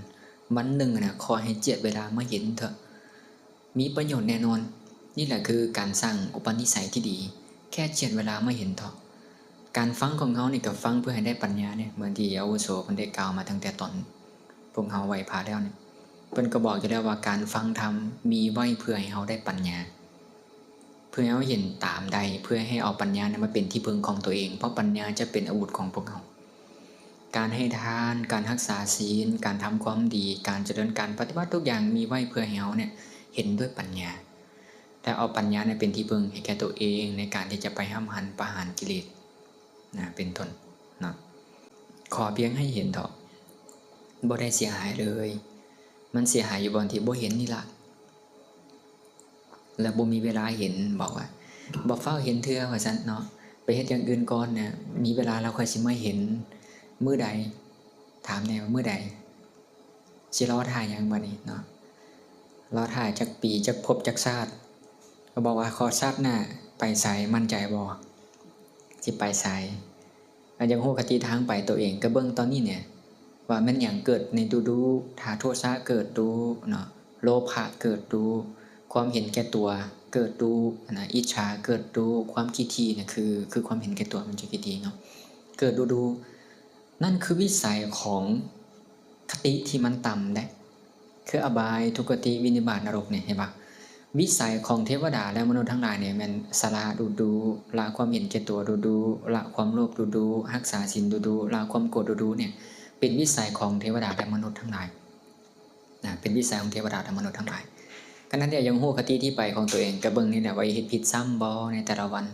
ວັນໜຶ່ງນະ, ຂໍໃຫ້ຈຽດເວລາມາເຫັນເຖາະ. ມີປະໂຫຍດແນ່ນອນ. ນີ້ແຫຼະຄືການສ້າງອຸປະນິໄສທີ່ດີ, ແຄ່ຈຽດເວລາມາເຫັນເຖາະ. ການຟັງຂອງເຮົານີ້ກໍຟັງເພື່ອໃຫ້ໄດ້ປັນຍາເດ້, ເໝືອນທີ່ອາວຸໂສເພິ່ນໄດ້ກ່າວມາຕັ້ງແຕ່ຕອນພວກເຮົາໄຫວ້ພະແລ້ວນີ້, ເພິ່ນກໍບອກຢູ່ແລ້ວວ່າ ການຟັງທຳມີໄວ້ເພື່ອໃຫ້ເຮົາໄດ້ປັນຍາ, ເພື່ອໃຫ້ເຮົາເຫັນຕາມໄດ້, ເພື່ອໃຫ້ເອົາປັນຍານັ້ນມາເປັນທີ່ເພິ່ງຂອງຕົວເອງ, ເພາະປັນຍາຈະເປັນອາວຸດຂອງພວກເຮົາ. ການໃຫ້ທານ, ການຮັກສາສິນ, ການທຳຄວາມດີ, ການຈະເລີນ, ການປະຕິບັດທຸກຢ່າງມີໄວ້ເພື່ອໃຫ້ເຮົາເນຍເຫັນດ້ວຍປັນຍາ ແລະ ເອົາປັນຍາເນຍເປັນທີ່ເພິ່ງໃຫ້ແກ່ຕົວເອງ ໃນການທີ່ຈະໄປຫ້າມຫັນປະຫານກິເລດນະ ເປັນຕົ້ນເນາະ. ຂໍພຽງໃຫ້ເຫັນເຖາະ, ບໍ່ໄດ້ເສຍຫາຍເລີຍ, ມັນເສຍຫາຍຢູ່ບ່ອນທີ່ບໍ່ເຫັນນີ້ລະ. ແລ້ວບໍ່ມີເວລາເຫັນ, ບອກວ່າບໍ່ຟ້າວເຫັນເທື່ອວ່າຊັ້ນເນາະ, ໄປເຮັດຢ່າງອື່ນກ່ອນນະ, ມີເວລາແລ້ວຄ່ອຍຊິມາເຫັນ. ມື້ໃດ? ຖາມແດ່ວ່າມື້ໃດ? ຊິລໍຖ້າຫຍັງບາດນີ້ເນາະ? ລໍຖ້າຈັກປີ, ຈັກພົບ, ຈັກຊາດ? ກໍບອກວ່າ ຂໍຊາດໜ້າໄປໃສ? ໝັ້ນໃຈບໍ່? ຊິໄປໃສ? ອາ ຢາກຮູ້ຄະຕິທາງໄປຕົວເອງ, ກໍເບິ່ງຕອນນີ້ແຫຼະ ວ່າແມ່ນຫຍັງເກີດໃນດຸໆ. ຖ້າໂທສະເກີດດຸເນາະ, ໂລພະເກີດດຸ, ຄວາມເຫັນແກ່ຕົວເກີດດຸນະ, ອິດສາເກີດດຸ, ຄວາມຂີ້ຖີ່ນະ ຄື ຄືຄວາມເຫັນແກ່ຕົວ ມັນຈະຂີ້ຖີ່ເນາະ, ເກີດດຸໆ. ນັ້ນຄືວິໄສຂອງຄະຕິທີ່ມັນຕ່ຳເດ້. ຄືອະບາຍ, ທຸກຄະຕິ, ວິນິບາດ, ນະລົກນີ້ ເຫັນບໍ່? ວິໄສຂອງເທວະດາ ແລະ ມະນຸດທັງຫຼາຍນີ້ແມ່ນສະຫຼະດຸໆ, ລະຄວາມເຫັນແກ່ຕົວດຸໆ, ລະຄວາມໂລບດຸໆ, ຮັກສາສິນດຸໆ, ລະຄວາມໂກດດຸໆ ນີ້ເປັນວິໄສຂອງເທວະດາ ແລະ ມະນຸດທັງຫຼາຍນະ, ເປັນວິໄສຂອງເທວະດາ ແລະ ມະນຸດທັງຫຼາຍ. ຄັນທ່ານຢາກຮູ້ຄະຕິທີ່ໄປຂອງຕົວເອງ, ກໍເບິ່ງນີ້ແຫຼະວ່າເຮັດຜິດຊ້ຳບໍ່ໃນແຕ່ລະວັນ,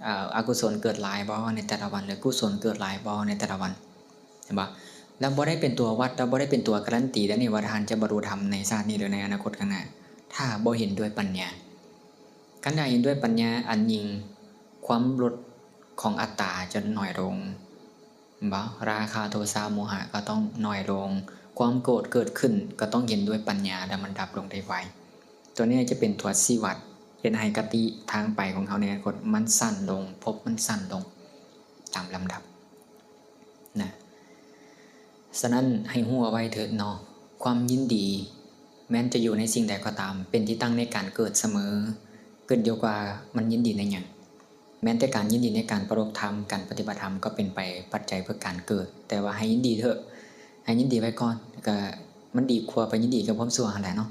ອາ ອະກຸສົນເກີດຫຼາຍບໍ່ໃນແຕ່ລະວັນ ຫຼື ກຸສົນເກີດຫຼາຍບໍ່ໃນແຕ່ລະວັນ. ເຫັນບໍ່? ລະບໍ່ໄດ້ເປັນຕົວວັດ, ລະບໍ່ໄດ້ເປັນຕົວກາຣັນຕີໄດ້ນີ້ວ່າທ່ານຈະບັນລຸທຳໃນຊາດນີ້ ຫຼື ໃນອະນາຄົດຂ້າງໜ້າ, ຖ້າບໍ່ເຫັນດ້ວຍປັນຍາ. ຄັນຖ້າເຫັນດ້ວຍປັນຍາອັນຍິ່ງ, ຄວາມໂລບຂອງອັດຕາຈະໜ້ອຍລົງ, ເຫັນບໍ່? ລາຄະ, ໂທສະ, ໂມຫະກໍຕ້ອງໜ້ອຍລົງ, ຄວາມໂກດເກີດຂຶ້ນກໍຕ້ອງເຫັນດ້ວຍປັນຍາ ແລະ ມັນດັບລົງໄດ້ໄວ. ຕົວນີ້ຈະເປັນຕົວຊີ້ວັດ ເຮັດໃຫ້ຄະຕິທາງໄປຂອງເຮົາໃນອະນາຄົດມັນສັ້ນລົງ, ພົບມັນສັ້ນລົງຕາມລຳດັບນະ. ສະນັ້ນໃຫ້ຮູ້ເອົາໄວ້ເຖີດເນາະ, ຄວາມຍິນດີແມ່ນຈະຢູ່ໃນສິ່ງໃດກໍຕາມ ເປັນທີ່ຕັ້ງໃນການເກີດສະເໝີ, ຂຶ້ນຢູ່ກັບວ່າມັນຍິນດີໃນຫຍັງ. ແມ່ນແຕ່ການຍິນດີໃນການປະລົບທຳ, ການປະຕິບັດທຳ ກໍເປັນໄປປັດໄຈເພື່ອການເກີດ, ແຕ່ວ່າໃຫ້ຍິນດີເຖາະ, ໃຫ້ຍິນດີໄວ້ກ່ອນ, ກໍມັນດີກວ່າໄປຍິນດີກັບຄວາມຊົ່ວຫັ້ນແຫຼະເນາະ.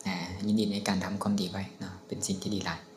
ອາ ຍິນດີໃນການທຳຄວາມດີໄວ້ເນາະ, ເປັນສິ່ງທີ່ດີຫຼາຍ.